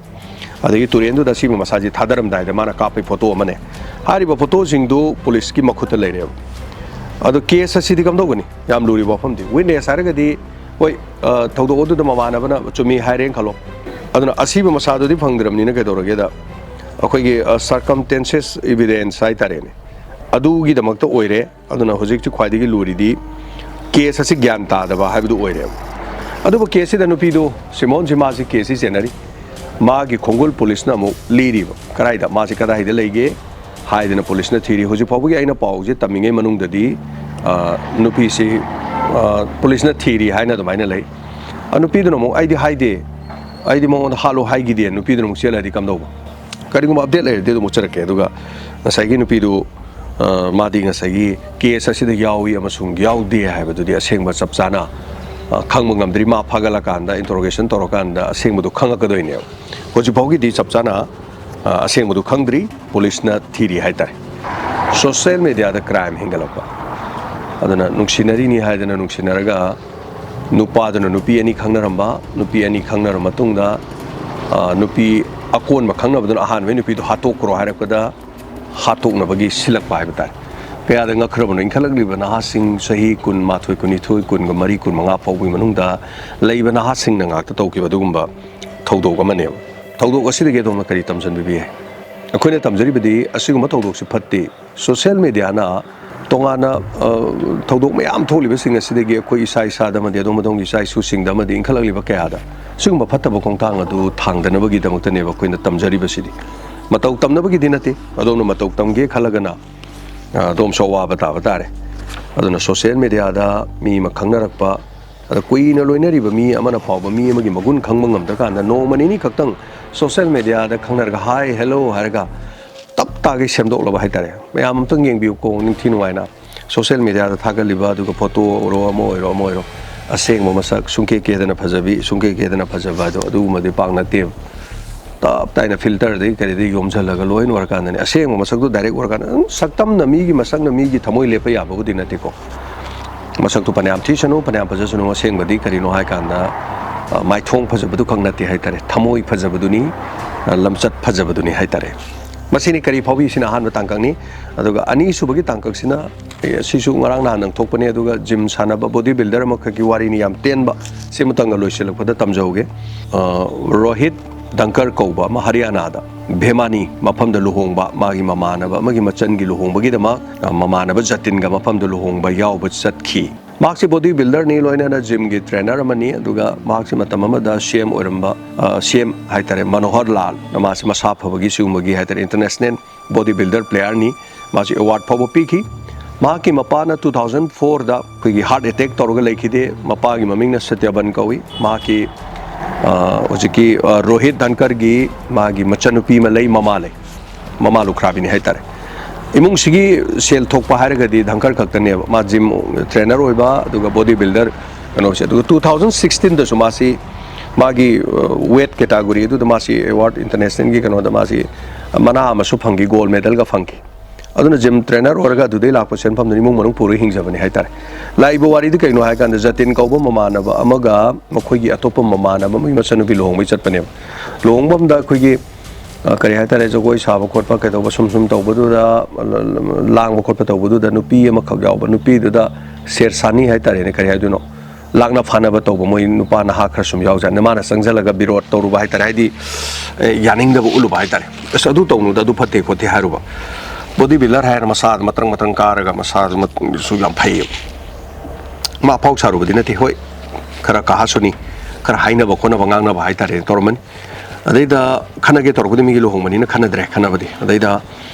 ꯑꯗꯒꯤ ꯇꯨꯔꯦꯟꯗꯨꯗ ꯑꯁꯤꯕ ꯃꯁꯥꯁꯦ ꯊꯥꯗꯔꯝꯗꯥꯏꯗ ꯃꯥꯅ ꯀꯥꯞꯄꯒꯤ ꯐꯣꯇꯣ ꯑꯃꯅꯦ꯫ ꯍꯥꯏꯔꯤꯕ ꯐꯣꯇꯣꯁꯤꯡꯗꯨ ꯄꯨꯂꯤꯁꯀꯤ ꯃꯈꯨꯠꯇ ꯂꯩꯔꯦꯕ꯫ ꯑꯗꯣ ꯀꯦꯁ ꯑꯁꯤꯗꯤ ꯀꯝꯗꯧꯒꯅꯤ? ꯌꯥꯝ ꯂꯨꯔꯤꯕ ꯋꯥꯐꯝꯗꯤ꯫ ꯋꯤꯠꯅꯦꯁ ꯍꯥꯏꯔꯒꯗꯤ, ꯍꯣꯏ, ꯑ, ꯊꯧꯗꯣꯛ ꯑꯗꯨꯗ ꯃꯃꯥꯟꯅꯕꯅ ꯆꯨꯝꯃꯤ ꯍꯥꯏꯔꯦꯅ ꯈꯜꯂꯣ꯫ ꯑꯗꯨꯅ ꯑꯁꯤꯕ ꯃꯁꯥꯗꯨꯗꯤ ꯐꯪꯗ꯭ꯔꯕꯅꯤꯅ ꯀꯩꯗꯧꯔꯒꯦꯗ, ꯑꯩꯈꯣꯏꯒꯤ, ꯑ, circumstances evidence ꯍꯥꯏꯇꯥꯔꯦꯅꯦ, ꯑꯗꯨꯒꯤꯗꯃꯛꯇ ꯑꯣꯏꯔꯦ꯫ ꯑꯗꯨꯅ ꯍꯧꯖꯤꯛꯁꯤ ꯈ꯭ꯋꯥꯏꯗꯒꯤ ꯂꯨꯔꯤꯗꯤ ꯀꯦꯁ ꯑꯁꯤ ꯒ꯭ꯌꯥꯟ ꯇꯥꯗꯕ ꯍꯥꯏꯕꯗꯨ ꯑꯣꯏꯔꯦꯕ꯫ ꯑꯗꯨꯕꯨ ꯀꯦꯁꯁꯤꯗ ꯅꯨꯄꯤꯗꯨ, ꯁꯤꯃꯣꯟꯁꯤ, ꯃꯥꯁꯤ ꯀꯦꯁꯁꯤ ꯆꯦꯟꯅꯔꯤ꯫ ꯃꯥꯒꯤ ꯈꯣꯡꯒꯨꯜ ꯄꯨꯂꯤꯁꯅ ꯑꯃꯨꯛ ꯂꯤꯔꯤꯕ, ꯀꯗꯥꯏꯗ, ꯃꯥꯁꯤ ꯀꯗꯥꯏꯗ ꯂꯩꯒꯦ ꯍꯥꯏꯗꯅ ꯄꯨꯂꯤꯁꯅ ꯊꯤꯔꯤ꯫ ꯍꯧꯖꯤꯛ ꯐꯥꯎꯕꯒꯤ ꯑꯩꯅ ꯄꯥꯎꯁꯦ ꯇꯝꯃꯤꯉꯩ ꯃꯅꯨꯡꯗꯗꯤ, ꯑ, ꯅꯨꯄꯤꯁꯤ, ꯑ, ꯄꯨꯂꯤꯁꯅ ꯊꯤꯔꯤ ꯍꯥꯏꯅ ꯑꯗꯨꯃꯥꯏꯅ ꯂꯩ꯫ ꯑ, ꯅꯨꯄꯤꯗꯨꯅ ꯑꯃꯨꯛ, "ꯑꯩꯗꯤ ꯍꯥꯏꯗꯦ, ꯑꯩꯗꯤ ꯃꯉꯣꯟꯗ ꯍꯥꯠꯂꯣ ꯍꯥꯏꯈꯤꯗꯦ", ꯅꯨꯄꯤꯗꯨꯅ ꯑꯃꯨꯛ ꯆꯦꯜꯂꯗꯤ ꯀꯝꯗꯧꯕ? ꯀꯔꯤꯒꯨꯝꯕ ꯑꯞꯗꯦꯠ ꯂꯩꯔꯗꯤ ꯑꯗꯨꯝ ꯎꯠꯆꯔꯛꯀꯦ꯫ ꯑꯗꯨꯒ ꯉꯁꯥꯏꯒꯤ ꯅꯨꯄꯤꯗꯨ, ꯑ, ꯃꯥꯗꯤ ꯉꯁꯥꯏꯒꯤ ꯀꯦꯁ ꯑꯁꯤꯗ ꯌꯥꯎꯏ ꯑꯃꯁꯨꯡ ꯌꯥꯎꯗꯦ ꯍꯥꯏꯕꯗꯨꯗꯤ ꯑꯁꯦꯡꯕ ꯆꯞ ꯆꯥꯅ, ꯑ, ꯈꯪꯕ ꯉꯝꯗ꯭ꯔꯤ꯫ ꯃꯥ ꯐꯥꯒꯠꯂꯀꯥꯟꯗ, ꯏꯟꯇꯔꯣꯒꯦꯁꯟ ꯇꯧꯔꯀꯥꯟꯗ ꯑꯁꯦꯡꯕꯗꯨ ꯈꯪꯉꯛꯀꯗꯣꯏꯅꯦꯕ꯫ ꯍꯧꯖꯤꯛ ꯐꯥꯎꯒꯤꯗꯤ ꯆꯞ ꯆꯥꯅ, ꯑ, ꯑꯁꯦꯡꯕꯗꯨ ꯈꯪꯗ꯭ꯔꯤ, ꯄꯨꯂꯤꯁꯅ ꯊꯤꯔꯤ ꯍꯥꯏꯇꯥꯔꯦ꯫ ꯁꯣꯁꯦꯜ ꯃꯦꯗꯤꯌꯥꯗ ꯀ꯭ꯔꯥꯏꯝ ꯍꯦꯟꯒꯠꯂꯛꯄ꯫ ꯑꯗꯨꯅ ꯅꯨꯡꯁꯤꯅꯔꯤꯅꯤ ꯍꯥꯏꯗꯅ ꯅꯨꯡꯁꯤꯅꯔꯒ ꯅꯨꯄꯥꯗꯨꯅ ꯅꯨꯄꯤ ꯑꯅꯤ ꯈꯪꯅꯔꯝꯕ, ꯅꯨꯄꯤ ꯑꯅꯤ ꯈꯪꯅꯔ ꯃꯇꯨꯡꯗ, ꯑ, ꯅꯨꯄꯤ ꯑꯀꯣꯟꯕ ꯈꯪꯅꯕꯗꯨꯅ ꯑꯍꯥꯟꯕꯒꯤ ꯅꯨꯄꯤꯗꯨ ꯍꯥꯠꯇꯣꯛꯈ꯭ꯔꯣ ꯍꯥꯏꯔꯛꯄꯗ, ꯍꯥꯠꯇꯣꯛꯅꯕꯒꯤ ꯁꯤꯜꯂꯛꯄ ꯍꯥꯏꯕ ꯇꯥꯔꯦ꯫ ꯀꯌꯥꯗ ꯉꯛꯈ꯭ꯔꯕꯅꯣ, ꯏꯟꯈꯠꯂꯛꯂꯤꯕ ꯅꯍꯥꯁꯤꯡ, ꯆꯍꯤ ꯀꯨꯟꯃꯥꯊꯣꯏ, ꯀꯨꯟꯅꯤꯊꯣꯏ, ꯀꯨꯟꯒ ꯃꯔꯤ, ꯀꯨꯟꯃꯉꯥ ꯐꯥꯎꯕꯒꯤ ꯃꯅꯨꯡꯗ ꯂꯩꯕ ꯅꯍꯥꯁꯤꯡꯅ ꯉꯥꯛꯇ ꯇꯧꯈꯤꯕ ꯑꯗꯨꯒꯨꯝꯕ ꯊꯧꯗꯣꯛ ꯑꯃꯅꯦꯕ꯫ ꯊꯧꯗꯣꯛ ꯑꯁꯤꯗꯒꯤ ꯑꯗꯣꯝꯅ ꯀꯔꯤ ꯇꯝꯁꯤꯟꯕꯤꯕ ꯌꯥꯏ? ꯑꯩꯈꯣꯏꯅ ꯇꯝꯖꯔꯤꯕꯗꯤ ꯑꯁꯤꯒꯨꯝꯕ ꯊꯧꯗꯣꯛꯁꯤ ꯐꯠꯇꯦ꯫ ꯁꯣꯁꯦꯜ ꯃꯦꯗꯤꯌꯥꯅ ꯇꯣꯉꯥꯟꯅ, ꯑ, ꯊꯧꯗꯣꯛ ꯃꯌꯥꯝ ꯊꯣꯛꯂꯤꯕꯁꯤꯡ ꯑꯁꯤꯗꯒꯤ ꯑꯩꯈꯣꯏ ꯏꯁꯥ ꯏꯁꯥꯗ ꯑꯃꯗꯤ ꯑꯗꯣꯝ ꯑꯗꯣꯝꯒꯤ ꯏꯆꯥ ꯏꯁꯨꯁꯤꯡꯗ ꯑꯃꯗꯤ ꯏꯟꯈꯠꯂꯛꯂꯤꯕ ꯀꯌꯥꯗ ꯁꯤꯒꯨꯝꯕ ꯐꯠꯇꯕ ꯈꯣꯡꯊꯥꯡ ꯑꯗꯨ ꯊꯥꯡꯗꯅꯕꯒꯤꯗꯃꯛꯇꯅꯦꯕ ꯑꯩꯈꯣꯏꯅ ꯇꯝꯖꯔꯤꯕꯁꯤꯗꯤ꯫ ꯃꯇꯧ ꯇꯝꯅꯕꯒꯤꯗꯤ ꯅꯠꯇꯦ, ꯑꯗꯣꯝꯅ ꯃꯇꯧ ꯇꯝꯒꯦ ꯈꯜꯂꯒꯅ, ꯑ, ꯑꯗꯣꯝꯁꯨ ꯑꯋꯥꯕ ꯇꯥꯕ ꯇꯥꯔꯦ꯫ ꯑꯗꯨꯅ ꯁꯣꯁꯦꯜ ꯃꯦꯗꯤꯌꯥꯗ ꯃꯤ ꯑꯃ ꯈꯪꯅꯔꯛꯄ, ꯑꯗ ꯀꯨꯏꯅ ꯂꯣꯏꯅꯔꯤꯕ ꯃꯤ ꯑꯃꯅ ꯐꯥꯎꯕ ꯃꯤ ꯑꯃꯒꯤ ꯃꯒꯨꯟ ꯈꯪꯕ ꯉꯝꯗ꯭ꯔꯀꯥꯟꯗ ꯅꯣꯡꯃ ꯅꯤꯅꯤ ꯈꯛꯇꯪ ꯁꯣꯁꯦꯜ ꯃꯦꯗꯤꯌꯥꯗ ꯈꯪꯅꯔꯒ "ꯍꯥꯏ, ꯍꯦꯜꯂꯣ" ꯍꯥꯏꯔꯒ ꯇꯞ ꯇꯥꯒꯩ ꯁꯦꯝꯗꯣꯛꯂꯕ ꯍꯥꯏꯇꯥꯔꯦ꯫ ꯃꯌꯥꯝ ꯑꯝꯇꯪ ꯌꯦꯡꯕꯤꯌꯨꯀꯣ, ꯅꯤꯡꯊꯤ ꯅꯨꯡꯉꯥꯏꯅ꯫ ꯁꯣꯁꯦꯜ ꯃꯦꯗꯤꯌꯥꯗ ꯊꯥꯒꯠꯂꯤꯕ, ꯑꯗꯨꯒ ꯐꯣꯇꯣ ꯑꯣꯏꯔꯣ, ꯑꯃ ꯑꯣꯏꯔꯣ, ꯑꯃ ꯑꯣꯏꯔꯣ, ꯑꯁꯦꯡꯕ ꯃꯁꯛ ꯁꯨꯡꯀꯦ ꯀꯦꯗꯅ ꯐꯖꯕꯤ, ꯁꯨꯡꯀꯦ ꯀꯦꯗꯅ ꯐꯖꯕ ꯍꯥꯏꯗꯣ ꯑꯗꯨꯒꯨꯝꯕꯗꯤ ꯄꯥꯛ ꯅꯠꯇꯦꯕ꯫ ꯇꯞ ꯇꯥꯏꯅ ꯐꯤꯜꯇꯔꯗꯒꯤ ꯀꯔꯤꯗꯒꯤ ꯌꯣꯝꯁꯤꯜꯂꯒ ꯂꯣꯏꯅ ꯑꯣꯏꯔꯀꯥꯟꯗꯅꯦ, ꯑꯁꯦꯡꯕ ꯃꯁꯛꯇꯣ ꯗꯥꯏꯔꯦꯛ ꯎꯔꯀꯥꯟꯗ, ꯑꯗꯨꯝ ꯁꯛꯇꯝꯅ ꯃꯤꯒꯤ ꯃꯁꯛꯅ ꯃꯤꯒꯤ ꯊꯃꯣꯏ ꯂꯦꯞꯄ ꯌꯥꯕꯕꯨꯗꯤ ꯅꯠꯇꯦꯀꯣ꯫ ꯃꯁꯛꯇꯨ ꯐꯅꯌꯥꯝ ꯊꯤꯁꯅꯨ, ꯐꯅꯌꯥꯝ ꯐꯖꯁꯅꯨ, ꯑꯁꯦꯡꯕꯗꯤ ꯀꯔꯤꯅꯣ ꯍꯥꯏ ꯀꯥꯟꯗ, ꯑ, ꯃꯥꯏꯊꯣꯡ ꯐꯖꯕꯗꯨ ꯈꯛ ꯅꯠꯇꯦ ꯍꯥꯏꯇꯥꯔꯦ, ꯊꯃꯣꯏ ꯐꯖꯕꯗꯨꯅꯤ, ꯑ, ꯂꯝꯆꯠ ꯐꯖꯕꯗꯨꯅꯤ ꯍꯥꯏꯇꯥꯔꯦ꯫ ꯃꯁꯤꯅꯤ ꯀꯔꯤ ꯐꯥꯎꯕꯤ? ꯁꯤꯅ ꯑꯍꯥꯟꯕ ꯇꯥꯡꯀꯛꯅꯤ꯫ ꯑꯗꯨꯒ ꯑꯅꯤꯁꯨꯕꯒꯤ ꯇꯥꯡꯀꯛꯁꯤꯅ, ꯑꯦ, ꯁꯤꯁꯨ ꯉꯔꯥꯡ ꯅꯍꯥꯟꯗꯪ ꯊꯣꯛꯄꯅꯦ꯫ ꯑꯗꯨꯒ ꯖꯤꯝ ꯁꯥꯟꯅꯕ ꯕꯣꯗꯤ ꯕꯤꯜꯗꯔ ꯑꯃꯈꯛꯀꯤ ꯋꯥꯔꯤꯅꯤ, ꯌꯥꯝ ꯇꯦꯟꯕ, ꯁꯤꯃꯇꯪꯒ ꯂꯣꯏꯁꯤꯜꯂꯛꯄꯗ ꯇꯝꯖꯍꯧꯒꯦ꯫ ꯑ, ꯔꯣꯍꯤꯠ ꯗꯪꯀꯔ ꯀꯧꯕ ꯑꯃ ꯍꯔꯤꯌꯥꯅꯥꯗ ꯚꯦꯃꯥꯅꯤ ꯃꯐꯝꯗ ꯂꯨꯍꯣꯡꯕ, ꯃꯥꯒꯤ ꯃꯃꯥꯟꯅꯕ ꯑꯃꯒꯤ ꯃꯆꯟꯒꯤ ꯂꯨꯍꯣꯡꯕꯒꯤꯗꯃꯛ, ꯑ, ꯃꯃꯥꯟꯅꯕ ꯖꯇꯤꯟꯒ ꯃꯐꯝꯗ ꯂꯨꯍꯣꯡꯕ ꯌꯥꯎꯕ ꯆꯠꯈꯤ꯫ ꯃꯍꯥꯛꯁꯤ ꯕꯣꯗꯤ ꯕꯤꯜꯗꯔꯅꯤ, ꯂꯣꯏꯅꯅ ꯖꯤꯝꯒꯤ ꯇ꯭ꯔꯦꯅꯔ ꯑꯃꯅꯤ꯫ ꯑꯗꯨꯒ ꯃꯍꯥꯛꯁꯤ ꯃꯇꯝ ꯑꯃꯗ ꯁꯤ ꯑꯦꯝ ꯑꯣꯏꯔꯝꯕ, ꯁꯤ ꯑꯦꯝ ꯍꯥꯏꯇꯥꯔꯦ, ꯃꯅꯣꯍꯔ ꯂꯥꯜꯅ ꯃꯥꯁꯤ ꯃꯁꯥ ꯐꯕꯒꯤ, ꯁꯤꯒꯨꯝꯕꯒꯤ ꯍꯥꯏꯇꯥꯔꯦ, ꯏꯟꯇꯔꯅꯦꯁꯅꯦꯜ ꯕꯣꯗꯤ ꯕꯤꯜꯗꯔ ꯄ꯭ꯂꯦꯌꯔꯅꯤ꯫ ꯃꯥꯁꯤ ꯑꯦꯋꯥꯔꯗ ꯐꯥꯎꯕ ꯄꯤꯈꯤ꯫ ꯃꯍꯥꯛꯀꯤ ꯃꯄꯥꯅ ꯇꯨ ꯊꯥꯎꯖꯟ ꯐꯣꯔꯗ ꯑꯩꯈꯣꯏꯒꯤ ꯍꯥꯔꯠ ꯑꯦꯇꯦꯛ ꯇꯧꯔꯒ ꯂꯩꯈꯤꯗꯦ꯫ ꯃꯄꯥꯒꯤ ꯃꯃꯤꯡꯅ ꯁꯇ꯭ꯌꯕꯟ ꯀꯧꯏ꯫ ꯃꯍꯥꯛꯀꯤ, ꯑ, ꯍꯧꯖꯤꯛꯀꯤ, ꯑ, ꯔꯣꯍꯤꯠ ꯙꯟꯀꯔꯒꯤ ꯃꯥꯒꯤ ꯃꯆꯟꯅꯨꯄꯤ ꯑꯃ ꯂꯩ, ꯃꯃꯥ ꯂꯩ꯫ ꯃꯃꯥ ꯂꯨꯈ꯭ꯔꯥꯕꯤꯅꯤ ꯍꯥꯏꯇꯥꯔꯦ꯫ ꯏꯃꯨꯡꯁꯤꯒꯤ ꯁꯦꯜ ꯊꯣꯛꯄ ꯍꯥꯏꯔꯒꯗꯤ ꯙꯟꯀꯔ ꯈꯛꯇꯅꯦꯕ꯫ ꯃꯥ ꯖꯤꯝ ꯇ꯭ꯔꯦꯅꯔ ꯑꯣꯏꯕ, ꯑꯗꯨꯒ ꯕꯣꯗꯤ ꯕꯤꯜꯗꯔ ꯀꯩꯅꯣꯁꯦ꯫ ꯑꯗꯨꯒ ꯇꯨ ꯊꯥꯎꯖꯟ ꯁꯤꯛꯁꯇꯤꯟꯗꯁꯨ ꯃꯥꯁꯤ ꯃꯥꯒꯤ, ꯑ, ꯋꯦꯠ ꯀꯦꯇꯥꯒꯣꯔꯤ ꯑꯗꯨꯗ ꯃꯥꯁꯤ ꯑꯦꯋꯥꯔꯗ ꯏꯟꯇꯔꯅꯦꯁꯅꯦꯜꯒꯤ ꯀꯩꯅꯣꯗ ꯃꯥꯁꯤ ꯃꯅꯥ ꯑꯃꯁꯨ ꯐꯪꯈꯤ, ꯒꯣꯜ ꯃꯦꯗꯜꯒ ꯐꯪꯈꯤ꯫ ꯑꯗꯨꯅ ꯖꯤꯝ ꯇ꯭ꯔꯦꯅꯔ ꯑꯣꯏꯔꯒ ꯑꯗꯨꯗꯩ ꯂꯥꯛꯄ ꯁꯦꯟꯐꯝꯗꯨꯅ ꯏꯃꯨꯡ ꯃꯅꯨꯡ ꯄꯨꯔꯒ ꯍꯤꯡꯖꯕꯅꯤ ꯍꯥꯏꯇꯥꯔꯦ꯫ ꯂꯥꯛꯏꯕ ꯋꯥꯔꯤꯗꯨ ꯀꯩꯅꯣ ꯍꯥꯏ ꯀꯥꯟꯗ, ꯖꯇꯤꯟ ꯀꯧꯕ ꯃꯃꯥꯟꯅꯕ ꯑꯃꯒ ꯃꯈꯣꯏꯒꯤ ꯑꯇꯣꯞꯄ ꯃꯃꯥꯟꯅꯕ ꯑꯃꯒꯤ ꯃꯆꯟꯅꯨꯄꯤ ꯂꯨꯍꯣꯡꯕꯩ ꯆꯠꯄꯅꯦꯕ꯫ ꯂꯨꯍꯣꯡꯕ ꯑꯃꯗ ꯑꯩꯈꯣꯏꯒꯤ, ꯑ, ꯀꯔꯤ ꯍꯥꯏꯇꯥꯔꯦ, ꯖꯒꯣꯏ ꯁꯥꯕ ꯈꯣꯠꯄ ꯀꯩꯗꯧꯕ ꯁꯨꯝ ꯁꯨꯝ ꯇꯧꯕꯗꯨꯗ, ꯂꯥꯡꯕ ꯈꯣꯠꯄ ꯇꯧꯕꯗꯨꯗ ꯅꯨꯄꯤ ꯑꯃꯈꯛ ꯌꯥꯎꯕ, ꯅꯨꯄꯤꯗꯨꯗ ꯁꯦꯔꯁꯥꯅꯤ ꯍꯥꯏꯇꯥꯔꯦꯅꯦ, ꯀꯔꯤ ꯍꯥꯏꯗꯣꯏꯅꯣ, ꯂꯥꯛꯅ ꯐꯥꯅꯕ ꯇꯧꯕ ꯃꯣꯏ ꯅꯨꯄꯥ ꯅꯍꯥ ꯈꯔ ꯁꯨꯝ ꯌꯥꯎꯖꯥꯠꯅꯤ꯫ ꯃꯥꯅ ꯆꯪꯁꯤꯜꯂꯒ ꯕꯤꯔꯣꯗ ꯇꯧꯔꯨꯕ ꯍꯥꯏꯇꯥꯔꯦ, ꯍꯥꯏꯗꯤ, ꯑꯦ, ꯌꯥꯅꯤꯡꯗꯕ ꯎꯠꯂꯨꯕ ꯍꯥꯏꯇꯥꯔꯦ꯫ "ꯑꯁ, ꯑꯗꯨ ꯇꯧꯅꯨꯗ, ꯑꯗꯨ ꯐꯠꯇꯦ ꯈꯣꯠꯇꯦ" ꯍꯥꯏꯔꯨꯕ꯫ ꯕꯣꯗꯤ ꯕꯤꯜꯗꯔ ꯍꯥꯏꯔ ꯃꯁꯥꯗ ꯃꯇ꯭ꯔꯪ ꯃꯇ꯭ꯔꯪ ꯀꯥꯔꯒ ꯃꯁꯥꯗꯨꯁꯨ ꯌꯥꯝ ꯐꯩꯌꯦꯕ꯫ ꯃꯥ ꯑꯐꯥꯎ ꯁꯥꯔꯨꯕꯗꯤ ꯅꯠꯇꯦ, ꯍꯣꯏ, ꯈꯔ ꯀꯥꯍꯠꯁꯨꯅꯤ, ꯈꯔ ꯍꯥꯏꯅꯕ ꯈꯣꯠꯅꯕ ꯉꯥꯡꯅꯕ ꯍꯥꯏꯇꯥꯔꯦ ꯇꯧꯔꯝꯃꯅꯤ꯫ ꯑꯗꯩꯗ ꯈꯟꯅꯒꯦ ꯇꯧꯔꯛꯄꯗꯤ ꯃꯤꯒꯤ ꯂꯨꯍꯣꯡꯕꯅꯤꯅ ꯈꯟꯅꯗ꯭ꯔꯦ꯫ ꯈꯟꯅꯕꯗꯤ ꯑꯗꯩꯗ,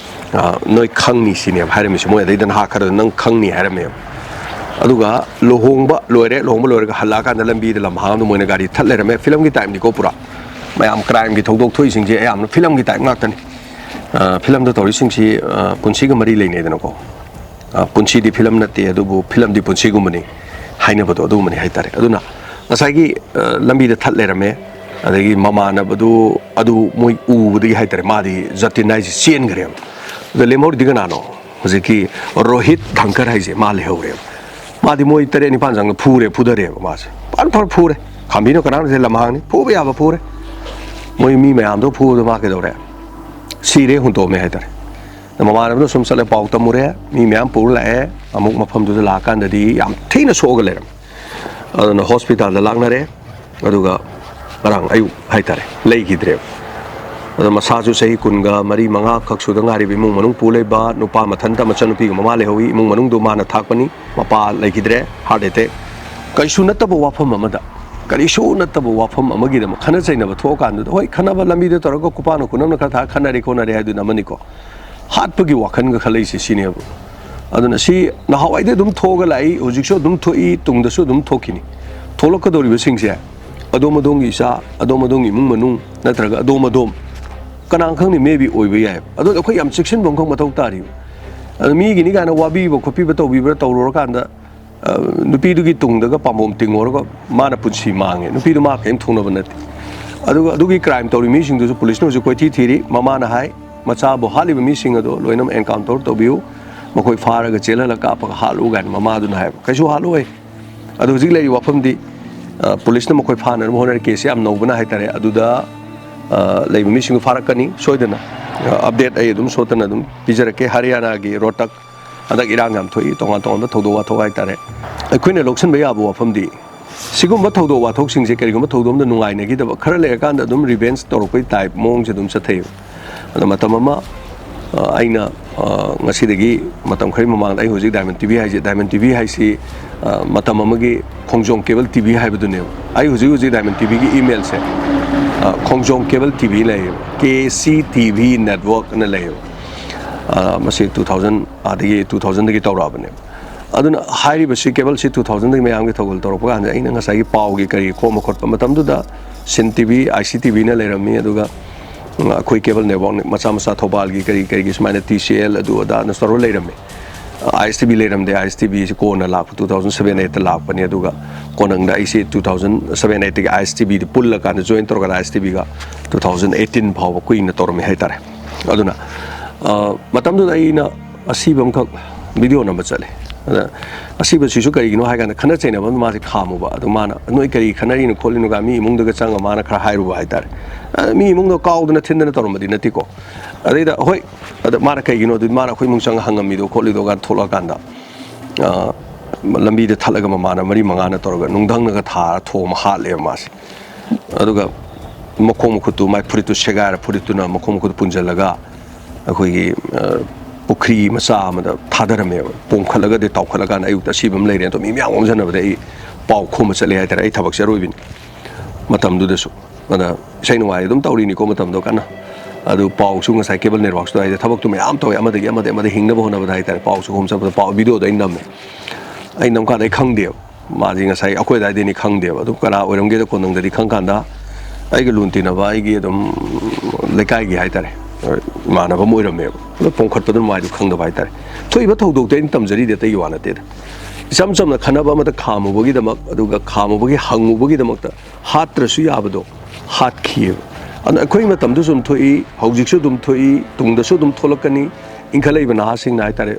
ꯑ, "ꯅꯣꯏ ꯈꯪꯅꯤ" ꯁꯤꯅꯦꯕ ꯍꯥꯏꯔꯝꯃꯤꯁꯦ ꯃꯣꯏ꯫ ꯑꯗꯩꯗ ꯅꯍꯥ ꯈꯔꯗ "ꯅꯪ ꯈꯪꯅꯤ" ꯍꯥꯏꯔꯝꯃꯦꯕ꯫ ꯑꯗꯨꯒ ꯂꯨꯍꯣꯡꯕ ꯂꯣꯏꯔꯦ, ꯂꯨꯍꯣꯡꯕ ꯂꯣꯏꯔꯒ ꯍꯜꯂꯛꯑꯀꯥꯟꯗ ꯂꯝꯕꯤꯗ ꯂꯝꯍꯥꯡꯗ ꯃꯣꯏꯅ ꯒꯥꯔꯤ ꯊꯠ ꯂꯩꯔꯝꯃꯦ꯫ ꯐꯤꯂꯝꯒꯤ ꯇꯥꯏꯞꯅꯤꯀꯣ ꯄꯨꯔꯥ꯫ ꯃꯌꯥꯝ ꯀ꯭ꯔꯥꯏꯝꯒꯤ ꯊꯧꯗꯣꯛ ꯊꯣꯛꯏꯁꯤꯡꯁꯦ ꯑꯌꯥꯝꯕꯅ ꯐꯤꯂꯝꯒꯤ ꯇꯥꯏꯞ ꯉꯥꯛꯇꯅꯤ꯫ ꯑ, ꯐꯤꯂꯝꯗ ꯇꯧꯔꯤꯁꯤꯡꯁꯤ, ꯑ, ꯄꯨꯟꯁꯤꯒ ꯃꯔꯤ ꯂꯩꯅꯩꯗꯅꯀꯣ꯫ ꯑ, ꯄꯨꯟꯁꯤꯗꯤ ꯐꯤꯂꯝ ꯅꯠꯇꯦ, ꯑꯗꯨꯕꯨ ꯐꯤꯂꯝꯗꯤ ꯄꯨꯟꯁꯤꯒꯨꯝꯕꯅꯤ ꯍꯥꯏꯅꯕꯗꯣ ꯑꯗꯨꯒꯨꯝꯕꯅꯤ ꯍꯥꯏꯇꯥꯔꯦ꯫ ꯑꯗꯨꯅ ꯉꯁꯥꯏꯒꯤ, ꯑ, ꯂꯝꯕꯤꯗ ꯊꯠ ꯂꯩꯔꯝꯃꯦ, ꯑꯗꯒꯤ ꯃꯃꯥꯟꯅꯕꯗꯨ ꯑꯗꯨ ꯃꯣꯏ ꯎꯕꯗꯒꯤ ꯍꯥꯏꯇꯥꯔꯦ, ꯃꯥꯗꯤ ꯖꯇꯤꯟ ꯍꯥꯏꯁꯦ ꯆꯦꯟꯈ꯭ꯔꯦꯕ꯫ ꯑꯗ ꯂꯦꯝꯍꯧꯔꯤꯗꯤ ꯀꯅꯥꯅꯣ? ꯍꯧꯖꯤꯛꯀꯤ ꯔꯣꯍꯤꯠ ꯙꯪꯀꯔ ꯍꯥꯏꯁꯦ ꯃꯥ ꯂꯩꯍꯧꯔꯦꯕ꯫ ꯃꯥꯗꯤ ꯃꯣꯏ ꯇꯔꯦꯠ ꯅꯤꯄꯥꯟ ꯆꯪꯅ ꯐꯨꯔꯦ, ꯐꯨꯗꯔꯦꯕ ꯃꯥꯁꯦ꯫ ꯐꯖꯅ ꯐꯔ ꯐꯨꯔꯦ꯫ ꯈꯥꯝꯕꯤꯅꯣ ꯀꯅꯥꯅꯣ ꯁꯤꯗ ꯂꯝꯍꯥꯡꯅꯤ? ꯐꯨꯕ ꯌꯥꯕ ꯐꯨꯔꯦ꯫ ꯃꯣꯏ ꯃꯤ ꯃꯌꯥꯝꯗꯣ ꯐꯨꯕꯗꯣ ꯃꯥ ꯀꯩꯗꯧꯔꯦ? ꯁꯤꯔꯦ, ꯍꯨꯟꯇꯣꯛꯑꯝꯃꯦ ꯍꯥꯏꯇꯥꯔꯦ꯫ ꯃꯃꯥꯟꯅꯕꯗꯣ ꯁꯨꯝ ꯆꯠꯂꯦ, ꯄꯥꯎ ꯇꯝꯃꯨꯔꯦ, ꯃꯤ ꯃꯌꯥꯝ ꯄꯨꯔ ꯂꯥꯛꯑꯦ꯫ ꯑꯃꯨꯛ ꯃꯐꯝꯗꯨꯗ ꯂꯥꯛꯑꯀꯥꯟꯗꯗꯤ ꯌꯥꯝ ꯊꯤꯅ ꯁꯣꯛꯑꯒ ꯂꯩꯔꯝꯃꯦ꯫ ꯑꯗꯨꯅ ꯍꯣꯁꯄꯤꯇꯥꯜꯗ ꯂꯥꯛꯅꯔꯦ꯫ ꯑꯗꯨꯒ ꯉꯔꯥꯡ ꯑꯌꯨꯛ ꯍꯥꯏꯇꯥꯔꯦ, ꯂꯩꯈꯤꯗ꯭ꯔꯦꯕ꯫ ꯑꯗꯣ ꯃꯁꯥꯁꯨ ꯆꯍꯤ ꯀꯨꯟꯒ ꯃꯔꯤ ꯃꯉꯥ ꯈꯛ ꯁꯨꯗ ꯉꯥꯏꯔꯤꯕ ꯏꯃꯨꯡ ꯃꯅꯨꯡ ꯄꯨ ꯂꯩꯕ ꯅꯨꯄꯥ ꯃꯊꯟꯇ ꯃꯆꯟꯅꯨꯄꯤꯒ ꯃꯃꯥ ꯂꯩꯍꯧꯋꯤ꯫ ꯏꯃꯨꯡ ꯃꯅꯨꯡꯗꯨ ꯃꯥꯅ ꯊꯥꯛꯄꯅꯤ꯫ ꯃꯄꯥ ꯂꯩꯈꯤꯗ꯭ꯔꯦ, ꯍꯥꯔꯠ ꯑꯦꯇꯦꯛ꯫ ꯀꯔꯤꯁꯨ ꯅꯠꯇꯕ ꯋꯥꯐꯝ ꯑꯃꯗ, ꯀꯔꯤꯁꯨ ꯅꯠꯇꯕ ꯋꯥꯐꯝ ꯑꯃꯒꯤꯗꯃꯛ ꯈꯠꯅ ꯆꯩꯅꯕ ꯊꯣꯛꯑꯀꯥꯟꯗꯨꯗ, ꯍꯣꯏ, ꯈꯠꯅꯕ ꯂꯝꯕꯤꯗ ꯇꯧꯔꯒ ꯈꯨꯄꯥꯛꯅ ꯈꯨꯅꯝꯅ ꯈꯔ ꯊꯥ ꯈꯠꯅꯔꯦ ꯈꯣꯠꯅꯔꯦ ꯍꯥꯏꯗꯨꯅ ꯑꯃꯅꯤꯀꯣ꯫ ꯍꯥꯠꯄꯒꯤ ꯋꯥꯈꯜꯒ ꯈꯜꯂꯛꯏꯁꯦ ꯁꯤꯅꯦꯕ꯫ ꯑꯗꯨꯅ ꯁꯤ ꯅꯍꯥꯟꯋꯥꯏꯗꯩ ꯑꯗꯨꯝ ꯊꯣꯛꯑꯒ ꯂꯥꯛꯏ, ꯍꯧꯖꯤꯛꯁꯨ ꯑꯗꯨꯝ ꯊꯣꯛꯏ, ꯇꯨꯡꯗꯁꯨ ꯑꯗꯨꯝ ꯊꯣꯛꯈꯤꯅꯤ꯫ ꯊꯣꯛꯂꯛꯀꯗꯧꯔꯤꯕꯁꯤꯡꯁꯦ ꯑꯗꯣꯝ ꯑꯗꯣꯝꯒꯤ ꯏꯆꯥ, ꯑꯗꯣꯝ ꯑꯗꯣꯝꯒꯤ ꯏꯃꯨꯡ ꯃꯅꯨꯡ, ꯅꯠꯇ꯭ꯔꯒ ꯑꯗꯣꯝ ꯑꯗꯣꯝ, ꯀꯅꯥ ꯈꯪꯅꯤ, maybe ꯑꯣꯏꯕ ꯌꯥꯏ꯫ ꯑꯗꯨꯅ ꯑꯩꯈꯣꯏ ꯌꯥꯝ ꯆꯦꯛꯁꯤꯟꯕ ꯑꯃꯈꯛ ꯃꯊꯧ ꯇꯥꯔꯤꯕ꯫ ꯑꯗꯣ ꯃꯤꯒꯤꯅꯤ ꯀꯥꯏꯅ ꯋꯥꯕꯤꯕ ꯈꯣꯠꯄꯤꯕ ꯇꯧꯕꯤꯕ꯭ꯔꯥ ꯇꯧꯔꯨꯔꯀꯥꯟꯗ, ꯑ, ꯅꯨꯄꯤꯗꯨꯒꯤ ꯇꯨꯡꯗꯒ ꯄꯥꯝꯕꯣꯝ ꯇꯤꯡꯉꯨꯔꯒ ꯃꯥꯅ ꯄꯨꯟꯁꯤ ꯃꯥꯡꯉꯦ꯫ ꯅꯨꯄꯤꯗꯨ ꯃꯥ ꯀꯔꯤꯝ ꯊꯨꯡꯅꯕ ꯅꯠꯇꯦ꯫ ꯑꯗꯨꯒ ꯑꯗꯨꯒꯤ ꯀ꯭ꯔꯥꯏꯝ ꯇꯧꯔꯤ ꯃꯤꯁꯤꯡꯗꯨꯁꯨ ꯄꯨꯂꯤꯁꯅ ꯍꯧꯖꯤꯛ ꯀꯣꯏꯊꯤ ꯊꯤꯔꯤ꯫ ꯃꯃꯥꯅ ꯍꯥꯏ, ꯃꯆꯥꯕꯨ ꯍꯥꯠꯂꯤꯕ ꯃꯤꯁꯤꯡ ꯑꯗꯣ ꯂꯣꯏꯅꯃꯛ ꯑꯦꯟꯀꯥꯎꯟꯇꯔ ꯇꯧꯕꯤꯌꯨ, ꯃꯈꯣꯏ ꯐꯥꯔꯒ ꯆꯦꯜꯍꯜꯂꯒ ꯀꯥꯞꯄꯒ ꯍꯥꯠꯂꯨ ꯀꯥꯏꯅ ꯃꯃꯥꯗꯨꯅ ꯍꯥꯏꯕ꯫ ꯀꯩꯁꯨ ꯍꯥꯠꯂꯣꯏ꯫ ꯑꯗꯣ ꯍꯧꯖꯤꯛ ꯂꯩꯔꯤꯕ ꯋꯥꯐꯝꯗꯤ, ꯑ, ꯄꯨꯂꯤꯁꯅ ꯃꯈꯣꯏ ꯐꯥꯅꯅꯕ ꯍꯣꯠꯅꯔꯤ꯫ ꯀꯦꯁꯁꯦ ꯌꯥꯝ ꯅꯧꯕꯅ ꯍꯥꯏꯇꯥꯔꯦ꯫ ꯑꯗꯨꯗ, ꯑ, ꯂꯩꯕ ꯃꯤꯁꯤꯡꯗꯨ ꯐꯥꯔꯛꯀꯅꯤ ꯁꯣꯏꯗꯅ꯫ ꯑ, ꯑꯞꯗꯦꯠ ꯑꯩ ꯑꯗꯨꯝ ꯁꯣꯠꯇꯅ ꯑꯗꯨꯝ ꯄꯤꯖꯔꯛꯀꯦ꯫ ꯍꯔꯤꯌꯥꯅꯥꯒꯤ ꯔꯣꯍꯇꯛ ꯍꯟꯗꯛ ꯏꯔꯥꯡ ꯌꯥꯝ ꯊꯣꯛꯏ, ꯇꯣꯉꯥꯟ ꯇꯣꯉꯥꯟꯕ ꯊꯧꯗꯣꯛ ꯋꯥꯊꯣꯛ ꯍꯥꯏꯇꯥꯔꯦ꯫ ꯑꯩꯈꯣꯏꯅ ꯂꯧꯁꯤꯟꯕ ꯌꯥꯕ ꯋꯥꯐꯝꯗꯤ, ꯁꯤꯒꯨꯝꯕ ꯊꯧꯗꯣꯛ ꯋꯥꯊꯣꯛꯁꯤꯡꯁꯦ ꯀꯔꯤꯒꯨꯝꯕ ꯊꯧꯗꯣꯛ ꯑꯃꯗ ꯅꯨꯡꯉꯥꯏꯅꯈꯤꯗꯕ, ꯈꯔ ꯂꯩꯔꯀꯥꯟꯗ ꯑꯗꯨꯝ ꯔꯤꯚꯦꯟꯖ ꯇꯧꯔꯛꯄꯒꯤ ꯇꯥꯏꯞ ꯃꯑꯣꯡꯁꯦ ꯑꯗꯨꯝ ꯆꯠꯊꯩꯕ꯫ ꯑꯗꯣ ꯃꯇꯝ ꯑꯃ, ꯑ, ꯑꯩꯅ, ꯑ, ꯉꯁꯤꯗꯒꯤ ꯃꯇꯝ ꯈꯔꯒꯤ ꯃꯃꯥꯡꯗ, ꯑꯩ ꯍꯧꯖꯤꯛ ꯗꯥꯏꯃꯟ ꯇꯤ ꯚꯤ ꯍꯥꯏꯁꯦ, ꯗꯥꯏꯃꯟ ꯇꯤ ꯚꯤ ꯍꯥꯏꯁꯤ, ꯑ, ꯃꯇꯝ ꯑꯃꯒꯤ ꯈꯣꯡꯖꯣꯝ ꯀꯦꯕꯜ ꯇꯤ ꯚꯤ ꯍꯥꯏꯕꯗꯨꯅꯦꯕ꯫ ꯑꯩ ꯍꯧꯖꯤꯛ ꯍꯧꯖꯤꯛ ꯗꯥꯏꯃꯟ ꯇꯤ ꯚꯤꯒꯤ ꯏꯃꯦꯜꯁꯦ, ꯑ, ꯈꯣꯡꯖꯣꯝ ꯀꯦꯕꯜ ꯇꯤ ꯚꯤ ꯂꯩꯌꯦꯕ, K C T V network ꯑꯅ ꯂꯩꯌꯦꯕ꯫ ꯑ, ꯃꯁꯤ ꯇꯨ ꯊꯥꯎꯖꯟ, ꯑꯗꯒꯤ ꯇꯨ ꯊꯥꯎꯖꯟꯗꯒꯤ ꯇꯧꯔꯛꯑꯕꯅꯦꯕ꯫ ꯑꯗꯨꯅ ꯍꯥꯏꯔꯤꯕꯁꯤ ꯀꯦꯕꯜꯁꯤ ꯇꯨ ꯊꯥꯎꯖꯟꯗꯒꯤ ꯃꯌꯥꯝꯒꯤ ꯊꯧꯒꯜ ꯇꯧꯔꯛꯄ ꯀꯥꯟꯗ ꯑꯩꯅ ꯉꯁꯥꯏꯒꯤ ꯄꯥꯎꯒꯤ ꯀꯔꯤ ꯈꯣꯝꯕ ꯈꯣꯠꯄ ꯃꯇꯝꯗꯨꯗ ꯁꯤꯟ T V, I C T ꯚꯤꯅ ꯂꯩꯔꯝꯃꯤ, ꯑꯗꯨꯒ, ꯎꯝ, ꯑꯩꯈꯣꯏ ꯀꯦꯕꯜ ꯅꯦꯠꯋꯥꯛ ꯃꯆꯥ ꯃꯆꯥ ꯊꯧꯕꯥꯜꯒꯤ ꯀꯔꯤ ꯀꯔꯤꯒꯤ ꯁꯨꯃꯥꯏꯅ ꯇꯤ ꯁꯤ ꯑꯦꯜ ꯑꯗꯨ ꯑꯗꯥꯅ ꯇꯧꯔ ꯂꯩꯔꯝꯃꯤ꯫ ꯑꯥꯏ ꯑꯦꯁ ꯇꯤ ꯚꯤ ꯂꯩꯔꯝꯗꯦ, ꯑꯥꯏ ꯑꯦꯁ ꯇꯤ ꯚꯤꯁꯤ ꯀꯣꯟꯅ ꯂꯥꯛꯄ, ꯇꯨ ꯊꯥꯎꯖꯟ ꯁꯚꯦꯟ ꯑꯩꯠꯇ ꯂꯥꯛꯄꯅꯤ, ꯑꯗꯨꯒ ꯀꯣꯟꯅꯪꯗ ꯑꯩꯁꯤ ꯇꯨ ꯊꯥꯎꯖꯟ ꯁꯚꯦꯟ ꯑꯩꯠꯇꯒꯤ ꯑꯥꯏ ꯑꯦꯁ ꯇꯤ ꯚꯤꯗ ꯄꯨꯜꯂꯀꯥꯟꯗ ꯖꯣꯏꯟ ꯇꯧꯔꯀꯥꯟꯗ ꯑꯥꯏ ꯑꯦꯁ ꯇꯤ ꯚꯤꯒ ꯇꯨ ꯊꯥꯎꯖꯟ ꯑꯩꯠꯇꯤꯟ ꯐꯥꯎꯕ ꯀꯨꯏꯅ ꯇꯧꯔꯝꯃꯤ ꯍꯥꯏꯇꯥꯔꯦ꯫ ꯑꯗꯨꯅ, ꯑ, ꯃꯇꯝꯗꯨꯗ ꯑꯩꯅ ꯑꯁꯤꯕ ꯑꯃꯈꯛ ꯚꯤꯗꯤꯑꯣ ꯅꯝꯕ ꯆꯠꯂꯦ꯫ ꯑꯗ ꯑꯁꯤꯕꯁꯤꯁꯨ ꯀꯔꯤꯒꯤꯅꯣ ꯍꯥꯏ ꯀꯥꯟꯗ ꯈꯠꯅ ꯆꯩꯅꯕ ꯑꯃ ꯃꯥꯁꯦ ꯈꯥꯝꯃꯨꯕ꯫ ꯑꯗꯨ ꯃꯥꯅ, "ꯅꯣꯏ ꯀꯔꯤ ꯈꯠꯅꯔꯤꯅꯣ ꯈꯣꯠꯂꯤꯅꯣ?" ꯀꯥꯏ ꯃꯤ ꯏꯃꯨꯡꯗꯒ ꯆꯪꯉ ꯃꯥꯅ ꯈꯔ ꯍꯥꯏꯔꯨꯕ ꯍꯥꯏꯇꯥꯔꯦ꯫ ꯑ, ꯃꯤ ꯏꯃꯨꯡꯗ ꯀꯥꯎꯗꯅ ꯊꯤꯟꯗꯅ ꯇꯧꯔꯝꯕꯗꯤ ꯅꯠꯇꯦꯀꯣ꯫ ꯑꯗꯩꯗ, ꯍꯣꯏ, ꯑꯗ ꯃꯥꯅ ꯀꯩꯒꯤꯅꯣ ꯑꯗꯨꯗꯤ ꯃꯥꯅ ꯑꯩꯈꯣꯏ ꯏꯃꯨꯡ ꯆꯪꯉ ꯍꯪꯉꯝꯃꯤꯗꯣ ꯈꯣꯠꯂꯤꯗꯣ ꯀꯥꯟ ꯊꯣꯛꯂꯛꯑꯀꯥꯟꯗ, ꯑ, ꯂꯝꯕꯤꯗ ꯊꯠꯂꯒ ꯃꯃꯥꯅ ꯃꯔꯤ ꯃꯉꯥꯅ ꯇꯧꯔꯒ ꯅꯨꯡꯙꯪꯅꯒ ꯊꯥꯔ ꯊꯣꯝꯃ ꯍꯥꯠꯂꯦꯕ ꯃꯥꯁꯦ꯫ ꯑꯗꯨꯒ ꯃꯈꯣꯡ ꯃꯈꯨꯠꯇꯨ, ꯃꯥꯏ ꯐꯨꯔꯤꯠꯇꯨ ꯁꯦꯒꯥꯏꯔ, ꯐꯨꯔꯤꯠꯇꯨꯅ ꯃꯈꯣꯡ ꯃꯈꯨꯠꯇꯨ ꯄꯨꯟꯁꯤꯜꯂꯒ ꯑꯩꯈꯣꯏꯒꯤ, ꯑ, ꯄꯨꯈ꯭ꯔꯤ ꯃꯆꯥ ꯑꯃꯗ ꯊꯥꯗꯔꯝꯃꯦꯕ꯫ ꯄꯣꯡꯈꯠꯂꯒꯗꯤ ꯇꯥꯎꯈꯠꯂꯀꯥꯟꯗ ꯑꯌꯨꯛꯇ ꯑꯁꯤꯕ ꯑꯃ ꯂꯩꯔꯦ꯫ ꯑꯗꯣ ꯃꯤ ꯃꯌꯥꯝ ꯑꯣꯝꯁꯤꯟꯅꯕꯗ ꯑꯩ ꯄꯥꯎ ꯈꯣꯝꯕ ꯆꯠꯂꯦ ꯍꯥꯏꯇꯥꯔꯦ꯫ ꯑꯩ ꯊꯕꯛꯁꯦ ꯑꯔꯣꯏꯕꯤꯅꯤ ꯃꯇꯝꯗꯨꯗꯁꯨ꯫ ꯑꯗ ꯏꯁꯩ ꯅꯨꯡꯉꯥꯏ ꯑꯗꯨꯝ ꯇꯧꯔꯤꯅꯤꯀꯣ ꯃꯇꯝꯗꯣ ꯀꯟꯅ꯫ ꯑꯗꯨ ꯄꯥꯎꯁꯨ ꯉꯁꯥꯏ cable networkꯁꯨ ꯍꯥꯏꯗꯤ ꯊꯕꯛꯇꯨ ꯃꯌꯥꯝ ꯇꯧꯋꯦ, ꯑꯃꯗꯒꯤ ꯑꯃꯗ, ꯑꯃꯗ ꯍꯤꯡꯅꯕ ꯍꯣꯠꯅꯕꯗ ꯍꯥꯏꯇꯥꯔꯦ꯫ ꯄꯥꯎꯁꯨ ꯈꯣꯝ ꯆꯠꯄꯗ ꯄꯥꯎ videoꯗ ꯑꯩ ꯅꯝꯃꯦ꯫ ꯑꯩ ꯅꯝꯀꯥꯟꯗ ꯑꯩ ꯈꯪꯗꯦꯕ꯫ ꯃꯥꯁꯤ ꯉꯁꯥꯏ ꯑꯩꯈꯣꯏ ꯑꯗꯥꯏꯗꯩꯅꯤ ꯈꯪꯗꯦꯕ꯫ ꯑꯗꯨ ꯀꯅꯥ ꯑꯣꯏꯔꯝꯒꯦꯗ ꯀꯣꯟꯅꯪꯗꯗꯤ ꯈꯪꯀꯥꯟꯗ ꯑꯩꯒ ꯂꯨꯅ ꯇꯤꯟꯅꯕ ꯑꯩꯒꯤ ꯑꯗꯨꯝ ꯂꯩꯀꯥꯏꯒꯤ ꯍꯥꯏꯇꯥꯔꯦ, ꯏꯃꯥꯟꯅꯕ ꯑꯃ ꯑꯣꯏꯔꯝꯃꯦꯕ꯫ ꯑꯗꯣ ꯄꯣꯡꯈꯠꯄꯗꯨꯅ ꯃꯥꯏꯗꯨ ꯈꯪꯗꯕ ꯍꯥꯏꯇꯥꯔꯦ꯫ ꯊꯣꯛꯏꯕ ꯊꯧꯗꯣꯛꯇꯤ ꯑꯩꯅ ꯇꯝꯖꯔꯤꯗꯤ ꯑꯇꯩꯒꯤ ꯋꯥ ꯅꯠꯇꯦꯗ꯫ ꯏꯆꯝ ꯆꯝꯅ ꯈꯟꯅꯕ ꯑꯃꯗ ꯈꯥꯝꯃꯨꯕꯒꯤꯗꯃꯛ, ꯑꯗꯨꯒ ꯈꯥꯝꯃꯨꯕꯒꯤ ꯍꯪꯉꯨꯕꯒꯤꯗꯃꯛꯇ ꯍꯥꯠꯇ꯭ꯔꯁꯨ ꯌꯥꯕꯗꯣ ꯍꯥꯠꯈꯤꯑꯕ꯫ ꯑꯗꯨꯅ ꯑꯩꯈꯣꯏ ꯃꯇꯝꯗꯁꯨ ꯑꯗꯨꯝ ꯊꯣꯛꯏ, ꯍꯧꯖꯤꯛꯁꯨ ꯑꯗꯨꯝ ꯊꯣꯛꯏ, ꯇꯨꯡꯗꯁꯨ ꯑꯗꯨꯝ ꯊꯣꯛꯂꯛꯀꯅꯤ꯫ ꯏꯟꯈꯠꯂꯛꯏꯕ ꯅꯍꯥꯁꯤꯡꯅ ꯍꯥꯏꯇꯥꯔꯦ,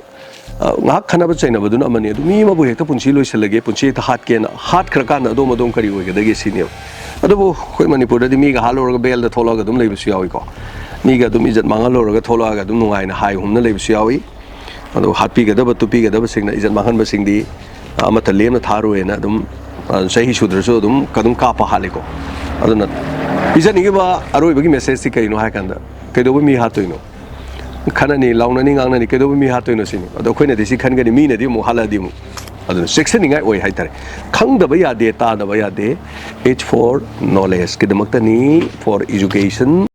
ꯑ, ꯉꯥꯏꯍꯥꯛ ꯈꯟꯅꯕ ꯆꯩꯅꯕꯗꯨꯅ ꯑꯃꯅꯤ, ꯑꯗꯨ ꯃꯤ ꯑꯃꯕꯨ ꯍꯦꯛꯇ ꯄꯨꯟꯁꯤ ꯂꯣꯏꯁꯤꯜꯂꯒꯦ, ꯄꯨꯟꯁꯤ ꯍꯦꯛꯇ ꯍꯥꯠꯀꯦꯅ ꯍꯥꯠꯈ꯭ꯔꯀꯥꯟꯗ ꯑꯗꯣꯝ ꯑꯗꯣꯝ ꯀꯔꯤ ꯑꯣꯏꯒꯗꯒꯦ ꯁꯤꯅꯦꯕ꯫ ꯑꯗꯨꯕꯨ ꯑꯩꯈꯣꯏ ꯃꯅꯤꯄꯨꯔꯗꯗꯤ ꯃꯤꯒ ꯍꯥꯠꯂꯨꯔꯒ ꯕꯦꯜꯗ ꯊꯣꯛꯂꯛꯑꯒ ꯑꯗꯨꯝ ꯂꯩꯕꯁꯨ ꯌꯥꯎꯏꯀꯣ꯫ ꯃꯤꯒ ꯑꯗꯨꯝ ꯏꯖꯠ ꯃꯥꯡꯍꯜꯂꯨꯔꯒ ꯊꯣꯛꯂꯛꯑꯒ ꯑꯗꯨꯝ ꯅꯨꯡꯉꯥꯏꯅ ꯍꯥꯏ ꯍꯨꯝꯅ ꯂꯩꯕꯁꯨ ꯌꯥꯎꯏ꯫ ꯑꯗꯨ ꯍꯥꯠꯄꯤꯒꯗꯕ ꯇꯨꯞꯄꯤꯒꯗꯕꯁꯤꯡꯅ ꯏꯖꯠ ꯃꯥꯡꯍꯟꯕꯁꯤꯡꯗꯤ ꯑꯃꯠꯇ ꯂꯦꯝꯅ ꯊꯥꯔꯣꯏꯅ ꯑꯗꯨꯝ, ꯑ, ꯆꯍꯤ ꯁꯨꯗ꯭ꯔꯁꯨ ꯑꯗꯨꯝ ꯑꯗꯨꯝ ꯀꯥꯞꯄ ꯍꯥꯠꯂꯤꯀꯣ꯫ ꯑꯗꯨꯅ ꯄꯤꯖꯅꯤꯡꯉꯤꯕ ꯑꯔꯣꯏꯕꯒꯤ messageꯁꯤ ꯀꯔꯤꯅꯣ ꯍꯥꯏ ꯀꯥꯟꯗ, ꯀꯩꯗꯧꯕꯩ ꯃꯤ ꯍꯥꯠꯇꯣꯏꯅꯣ? ꯈꯠꯅꯅꯤ, ꯂꯥꯎꯅꯅꯤ, ꯉꯥꯡꯅꯅꯤ, ꯀꯩꯗꯧꯕꯩ ꯃꯤ ꯍꯥꯠꯇꯣꯏꯅꯣ ꯁꯤꯅꯤ꯫ ꯑꯗꯣ ꯑꯩꯈꯣꯏꯅꯗꯤ ꯁꯤ ꯈꯟꯒꯅꯤ, ꯃꯤꯅꯗꯤ ꯑꯃꯨꯛ ꯍꯥꯠꯂꯛꯑꯗꯤ ꯑꯃꯨꯛ꯫ ꯑꯗꯨꯅ ꯆꯦꯛꯁꯤꯟꯅꯤꯡꯉꯥꯏ ꯑꯣꯏ ꯍꯥꯏꯇꯥꯔꯦ꯫ ꯈꯪꯗꯕ ꯌꯥꯗꯦ, ꯇꯥꯗꯕ ꯌꯥꯗꯦ꯫ It's for knowledgeꯀꯤꯗꯃꯛꯇꯅꯤ, for education꯫